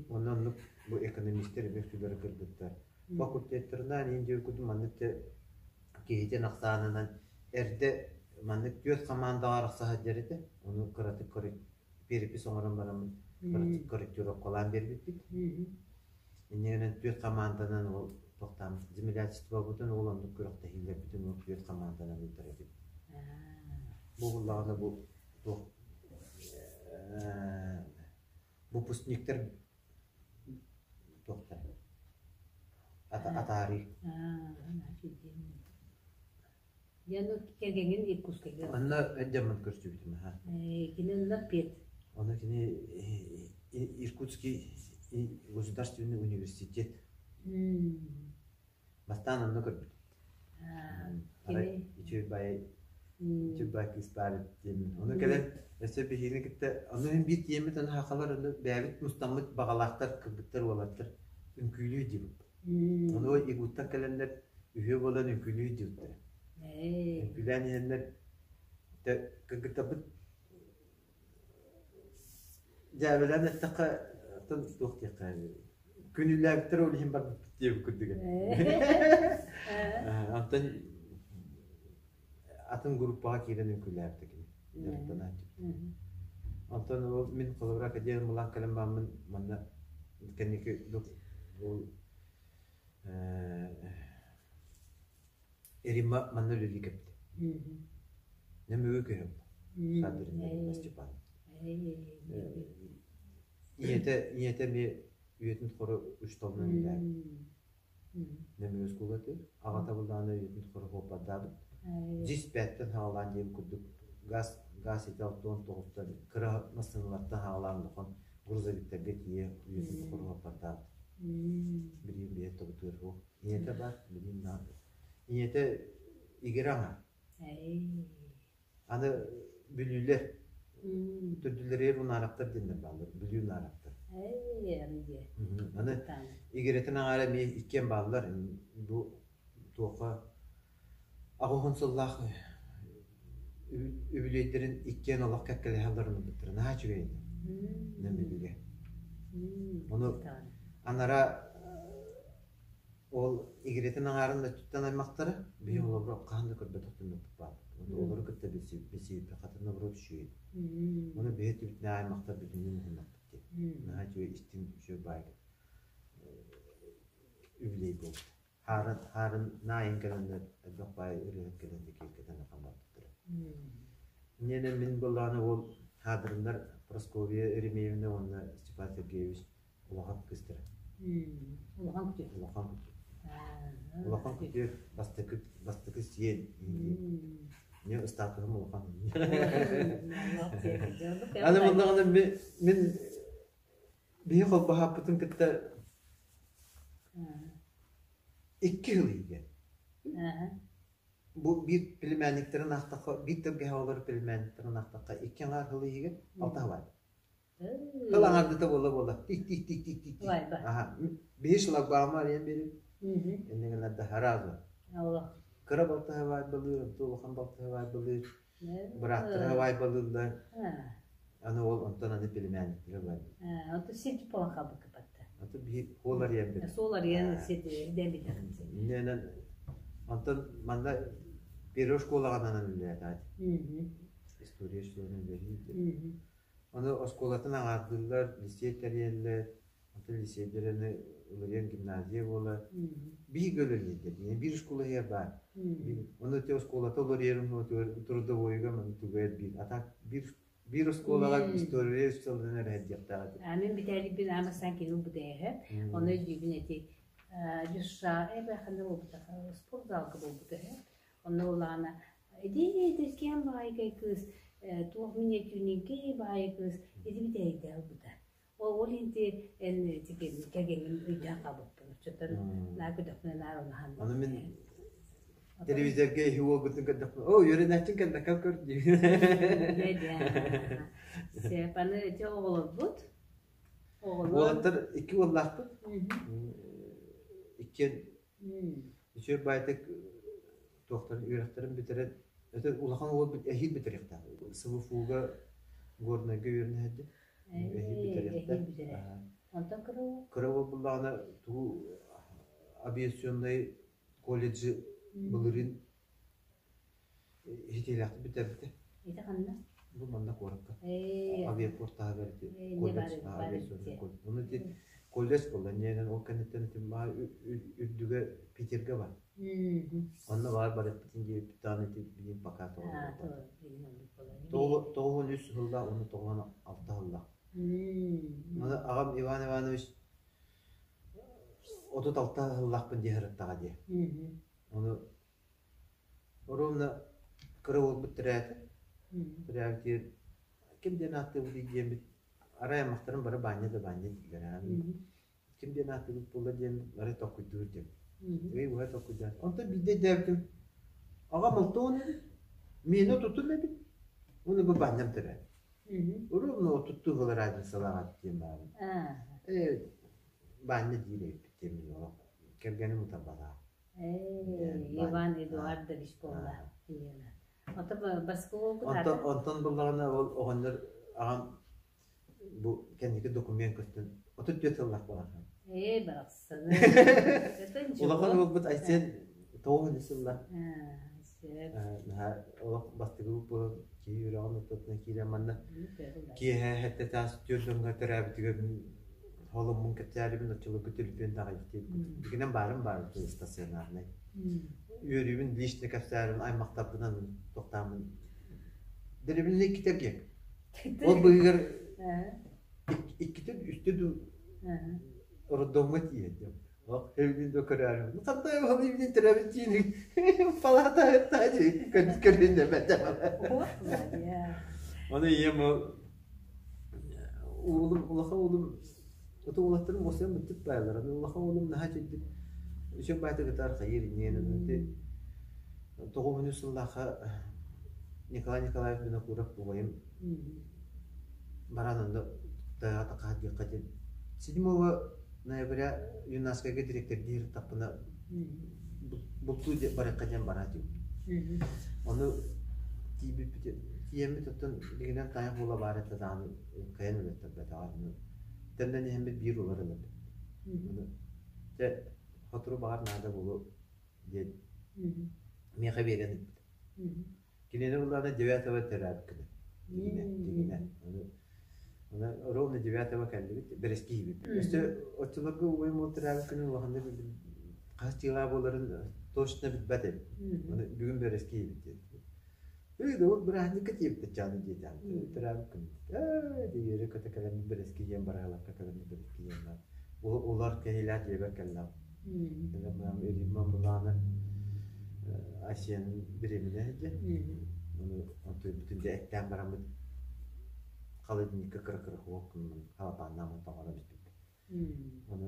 Онно оннук бу экономистар эмиэ үксүлэрэ кыргыттар. Факультеттарынан индия курдук маннык киһитин ахсаанынан эрдэ маннык түөрт хамаандаҕа арахса сылдьар этэ. Ону кыратык перепись оҥорон бараммыт корректировкалаан биэрбиппит. Иннинэн түөрт хамаанданан ол тохтоон землячествобутун ол оннук күрэхтэһиилэрбитин ол түөрт хамаанданан ыытар этибит. Бу буллаҕына бу туох выпускниктар туохтар атаарыы.
Дьэ, кэргэҥҥин Иркутскайга
Онно дьоммун көрсүбүтүм аха.
Кини онно пед.
Онно кини Иркутский государственный университет. Бастаан онно көрбүтүм. Арай үчүгэй бай үчүгэй бай кыыс баар диэммин. Ону кэлэн өссө биһигини кытта ону иһин биир тиийэммит аны хахалар ону бэйэбит мустаммыт баҕалаахтар кыргыттар уолаттар үҥкүүлүү диэбиппит. Ону Игуттан кэлэннэр үһүө буолан үҥкүүлүү диэбиттэрэ. Үҥкүүлээн иһэннэр кыргыттарбыт дьээбэлээн эттэххэ оттон туох диэххэ күнүүлээбиттэр ол иһин барбыппыт диэбит курдук Онтон атын группаҕа киирэн үҥкүүлээбитэ кини дьарыктанааччы. Онтон ол мин холобура академия булан кэлэн бараммын манна кэнники ол Римма манна үлэлии кэлбитэ. Нөмүгү көһөм. Шадриннар Степан. Ийэтэ ийэтэ эмиэ үйэтин тухары учууталынан үлэлээбит. Нөмүгү оскуолатыгар аҕата былаана үйэтин тухары хуоппардаабыт. Дьиз пээттэн хаалаан диэн курдук газ газ ити 69-тан кыра массыыналартан хаалаан улахан грузовиктарга тиийэ үйэтин тухары хуоппардаабыт. Билигин бэйэ тобутугар суох. Ийэтэ баар, билигин Ийэтэ игирэ аҥар. Аны бүлүүлэр төрдүлэригэр унаараптар диэннэр бааллар. Бүлүү унаараптар. Аны игирэтин аҥаара эмиэ иккиэн бааллар. Бу туохха 80 сыллаах үбүлүөйдэрин иккиэн олох кэккэлэһэ олорон ылбыттара. Наһаа үчүгэй этэ. Нөмүгүгэ. Ону анара Ол игирэтин аҥаарын өттүттэн аймахтара, биһи олору хаһан да көрбөтөх түммэппит баалбыт. Олору кытта билсибиппит, хатын наоборот үчүгэй. Ону биһи өттүбүтүнэн аймахтар бүтүннүү муһуннахпыт дии. Наһаа үчүгэй истиҥ үчүгэй баай үбүлүөй буолбут. Хаарын, хаарын наайын кэлэннэр элбэх баай ырыаһыт кэлэн киэргэтэн ахан барбыттара. Инньэ мин былааны ол Хаадырыннар Прасковья Еремеевна уонна Степан Сергеевич Улахан кыыстара.
Улахан күтүө.
Улахан күтүө. Улахан күтүө бастакы бастакы сиэн. Не ыстаатыһым улахан. Аны муннаҕына мин биһи холбоһооппутун кытта икки сыл иһигэр бу биир племянниктарын аахтахха биир тэлгэһэ олорор племянниктарын аахтахха икки аҥаар сыл иһигэр алта сыл Тыл аҥардыта буола-буола тик-тик-тик-тик-тик. Аха. Биһи шлагбауму арыйан биэрим. Иннэ гынар да сразу. Кыра балтаһа баайбалыыр, онто улахан балтаһа баайбалыыр, бырааттара баайбалыыллар. Аны ол онтон аны племянниктара баайбалыыр.
Онто сир полон хаалбыкка батта.
Онто биһи суол арыйан биэрим.
Суол арыйан сир дэбитэ.
Иннэнэн онтон манна первый школаҕа ананан үлэлээтэ. История школаны үлэлиир. Аны оскуолатын аҥаардыыллар, лиссиэй тэрийэллэр, онтон лиссиэйдэр уларыйан гимназия буолар. Биир үлэлииллэр, биир школа иһигэр баар. Ону ити оскуолата уларыйарын трудовойуга маны тугу биир. А так биир биир оскуолаҕа история сылынан эрэһэрдиэхтээх этэ.
Мин бүтээликпин аамастаан кини ылбыта Ону өйдүүбүн эти Дюша эбэхэнэ буолбута спортзалга буолбута Онно буоллаҕына ити эдэркээн баҕайы кыыс туох миниатюрненькэй баҕайы кыыс ити бүтэһиктээх ылбыта. Ол иһин ити эн кэргэҥҥин өйдөөн хаалбыппын. Оччоттон наар көрдөхпүнэ наар олаһан.
Аны мин телевизорга иһи уолбутун көрдөхпүнэ, оо, үөрэнээччиҥ кэллэккэ көр диибин.
Сөп, аны ити оҕолорбут оҕолор
Уолаттар икки уоллаахпыт. Иккиэн Үчүгэй баайтык туохтарын үөрэхтэрин бүтэрэн, это улахан уол эһиил бүтэриэхтээх. СВФУ-га Горнайга үөрэнэ сылдьар. Эһиил бүтэриэхтээх.
Онтон кыра уол?
Кыра уол буллаҕына тугу авиационнай колледжы былырыын Иһитиилээхтик бүтэрбитэ.
Ити ханна?
Бу манна куоракка. Авиапорт таһыгар ити колледж, авиационный колледж. Ону ити колледж буолла. Иннинэн ол кэнниттэн ити маа үрдүгэ Питергэ бар. Онно баар барыппытын диэбиппит даҕаны ити билин пока 93 сыллаах уонна 96 сыллаах. Аны аҕам Иван Иванович 36 сыллаахпын дии сырыттаҕа дии. Ону Оруобуна кыра уолбут төрөөтө. Төрөөбүтүгэр ким диэн ааттыыбытый диэммит, арай аймахтарым бары Баанньа да Баанньа дииллэр аан. Ким диэн ааттыыбыт буолла диэммит, бары толкуйдуур диэм. Ый быһа толкуйдаан. Онтон биирдэ өйдөөбүтүм, аҕам алтан эбит, миэнэ отутун эбит, уонна бу Баанньам төрөөбүт. Оруобуна отуттуу сыл разницалаах диэн баарын. Ээ, Баанньа диир эбиппит диэммин олох кэргэним утарбатаҕа.
Иван Эдуардович буолла Елена. Ото баскы уолгут
Онтон онтон буллаҕына ол оҕонньор аҕам бу кэнники документ көстөн 34 сыллаах буолан
Ээ барахсаны.
Улахан уолбут Айсен 9 сыллаах. Наһаа олох бастакы буолан киһи үөрэҕин ортотунан киирэн манна киэһэ сэттэ таас түөрт дьоҥҥо төрөөбүтүгэр холоммун кэпсээрибин оччолорго төлөпүөн даҕайбыт Билигинэн баарым баар стационарнай. Үөрүүбүн лично кэпсээрим аймахтарбынан тохтааммын. Дэриэбинэ иккитэ эргиэн. Ол быыһыгар иккитэ үстэ дуу роддомҥа тиийэн дьон. Эбилин да көрөөрү. Ханна билин төрөөбүт дьиэни палата көрүн эбэтэ. Оны ийэм уулум улахан уулум ото уолаттарым уосуйан быттык баайлар. Улахан уулум наһаа чэйдик үчүгэй баайта кытар хайыр инниэн тоҕуһунус сыллаахха Николай Николаев Винокуров убайым баран онно тайаҕа тахха диэххэ диэн седьмого ноября юнацкайга дириэктэрдии сырыттахпына бултуу барыахха диэн бараа диэбит. Ону тиийбиппит тиийэммит оттон билигинэн тайах буола баар этэ даҕаны кыайан өлөттөрбөтөҕө. Төннөн иһэммит биир улар ыларбыт. Ону дьэ сотору баҕар наада буолуо диэн миэхэ биэрэн ыыппыт. Кинини буллаҕына девятого төрөөбүт күнэ. Тигинэ, тигинэ. Ону ону ровно девятого кэллибит, бэрэскиһибит. Өссө оччолорго убайым уол төрөөбүт күнүн улаханнык хас дьыала буоларын точно билбэт эбит. Ону бүгүн бэрэскиһибит диэн. Ый, да вот бырааһынньыкка тиийбит чааны диэтэҕим. Төрөөбүт күнүм. Ээ, дии үөрэ-көтө кэлэммит бэрэскиһиэн бараһалакка кэлэммит бэрэскиһиэн баар. Улар кэһиилээх дьиэбэр кэллэҕим. Римма былаана Асиянын бириэминэ сылдьар. Ону онтуйбутун дьэ эттээн бараммыт холодильникка кыра-кыра хуох гынан халапааннаан тоҥоро бүппүппүт. Ону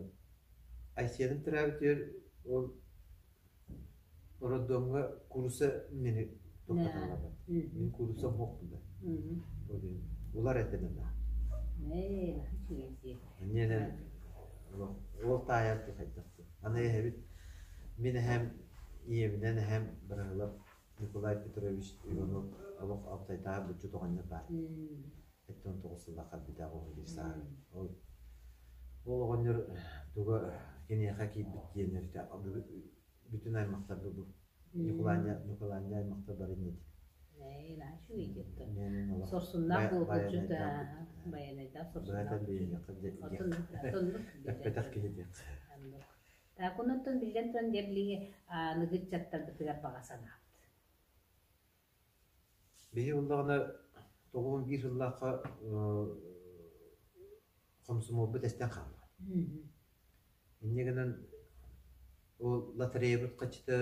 Айсиянын төрөөбүтүгэр ол роддомҥа куруса мини тохтоталлар. Мин куруса суохпун да. Ол иһин улар этэнэн баар. Иннинэн ол таайар хайдах Аны эһэбит мин эһэм ийэбинэн эһэм Бырыһылап Николай Петрович Иванов олох алтайтаах буччут оҕонньор баар. 79 сыллаах харбитаах оҕо биир сааһы. Ол ол оҕонньор туга киниэхэ киирбит диэн бүтүн аймахтарга бу Ньукулаанньа Ньукулаанньа аймахтар бары инньэ
Сорсуннаах буолбут байанайдаах сорсуннаах
Эппэтэх киһи диэх.
Так онтон биллэн туран дьэ билиҥи аныгы ыччаттарбытыгар баҕа санаабыт.
Биһи буллаҕына 91 сыллаахха хомсомуолбут эстэн хаалла. Инньэ гынан ол лотереябыт хаччыта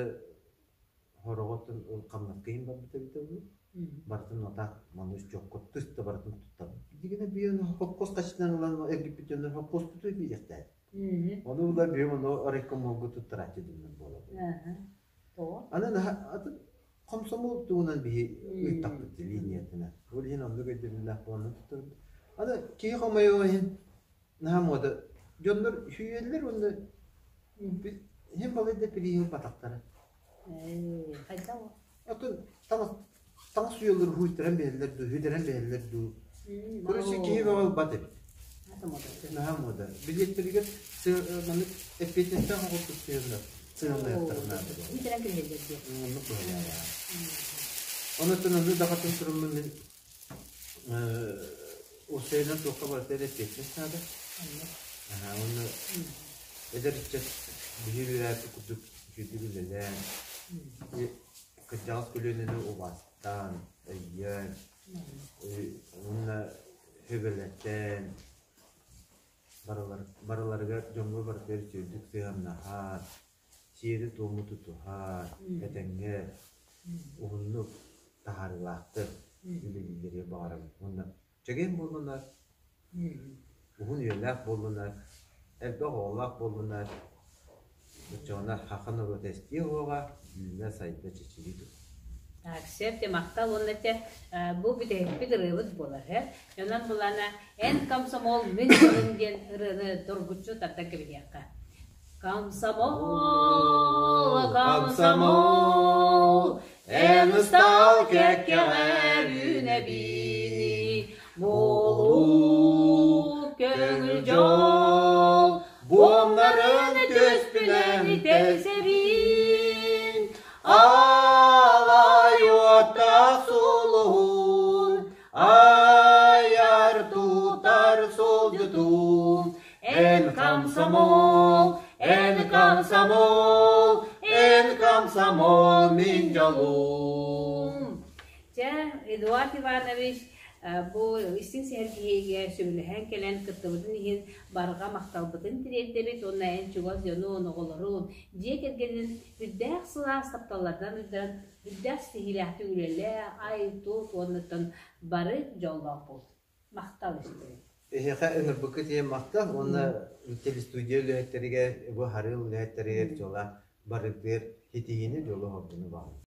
хороҕоттон ол хамнаска иһин барбыта эбитэ дуу. Барытын отаах манус дьокко тыс да барытын туттарбыт. Дигинэ биэн хопкос хаччытынан ылан эргиппит дьоннор хопкоспуту биэриэхтээт. Ону ыла биэм ону райкомолга туттарааччы дьоннор буолабыт. Аны атын Хомсомуол туһунан биһи ыйыттахпыт линиятынан. Ол иһин оннук өйдөбүллээх буолан туттарбыт. Аны киһи хомойуох иһин наһаа муода. Дьоннор сүүйэллэр уонна иһин балай да пилииһи ылбатахтара.
Хайдах ол?
Оттон таҥас таҥас үйэлэр уһуйтаран биһэллэр дуу, үдэрэн биһэллэр дуу. Короче, киһи бөҕө ылбат эбит. Наһаа муода. Билиэттэригэр маннык эппиэтинэстээх оҕолорбут сыһыаннар сыһыаннаһыахтарын наада.
Үтэрэн кэбиһэллэр диye.
Оннук быһыылааҕа. Онон ону даҕатын туруммун мин уопсайынан туохха барытыгар эппиэтинэс наада. Уонна эдэр ыччат биһи үөрээппит курдук үчүгэйдик үлэлээн, кырдьаҕас көлүөнэни убаастаан, өйдөөн, уонна сөбүлэтэн, барыларыгар дьоҥҥо барытыгар үчүгэйдик сыһыаннаһан, сиэри-туому тутуһан, этэҥҥэ уһуннук таһаарыылаахтык үлэлииллэригэр баҕарабын. Уонна чэгиэн буоллунар, уһун үйэлээх буоллунар, элбэх оҕолоох буоллунар, Оччоҕуна саха норуота эстиэ суоҕа, үүнэ-сайда чэчирии туруо.
Так, сөп, махтал уонна те бу бүтэһикпит ырыабыт буолар, э? Онон булана эн комсомол мин дьолум диэн ырыаны доргуччу тардан кэбиһиэххэ. Комсомол, комсомол, эн ыстаал кэккэҕэр үүнэбиний, Буолуу көҥүл дьол,
буомнарын түспүнэн
тэсэбин,
Алай уоттаах сулуһун, айар тутар суолдьутун, эн комсомол, эн комсомол, эн комсомол мин дьолум.
Чэ, Эдуард. Булат Иванович, бу истиҥ сэһэргэһиигэ сөбүлэһэн кэлэн кыттыбытын иһин барҕа махталбытын тириэрдэбит уонна эн чугас дьонун, оҕолорун, дьиэ кэргэнин үрдээх сылаас тапталларынан ыйдаран үрдээх ситиһиилээхтик үлэлээ, ай-тут уонна бары дьоллоох буол. Махтал истэбит.
Эһиэхэ ыҥырбыккыт иһин махтал уонна телестудия үлэһиттэригэр, бу харыыл үлэһиттэригэр дьола барытыгар ситиһиини, дьолу-соргуну баҕарабын.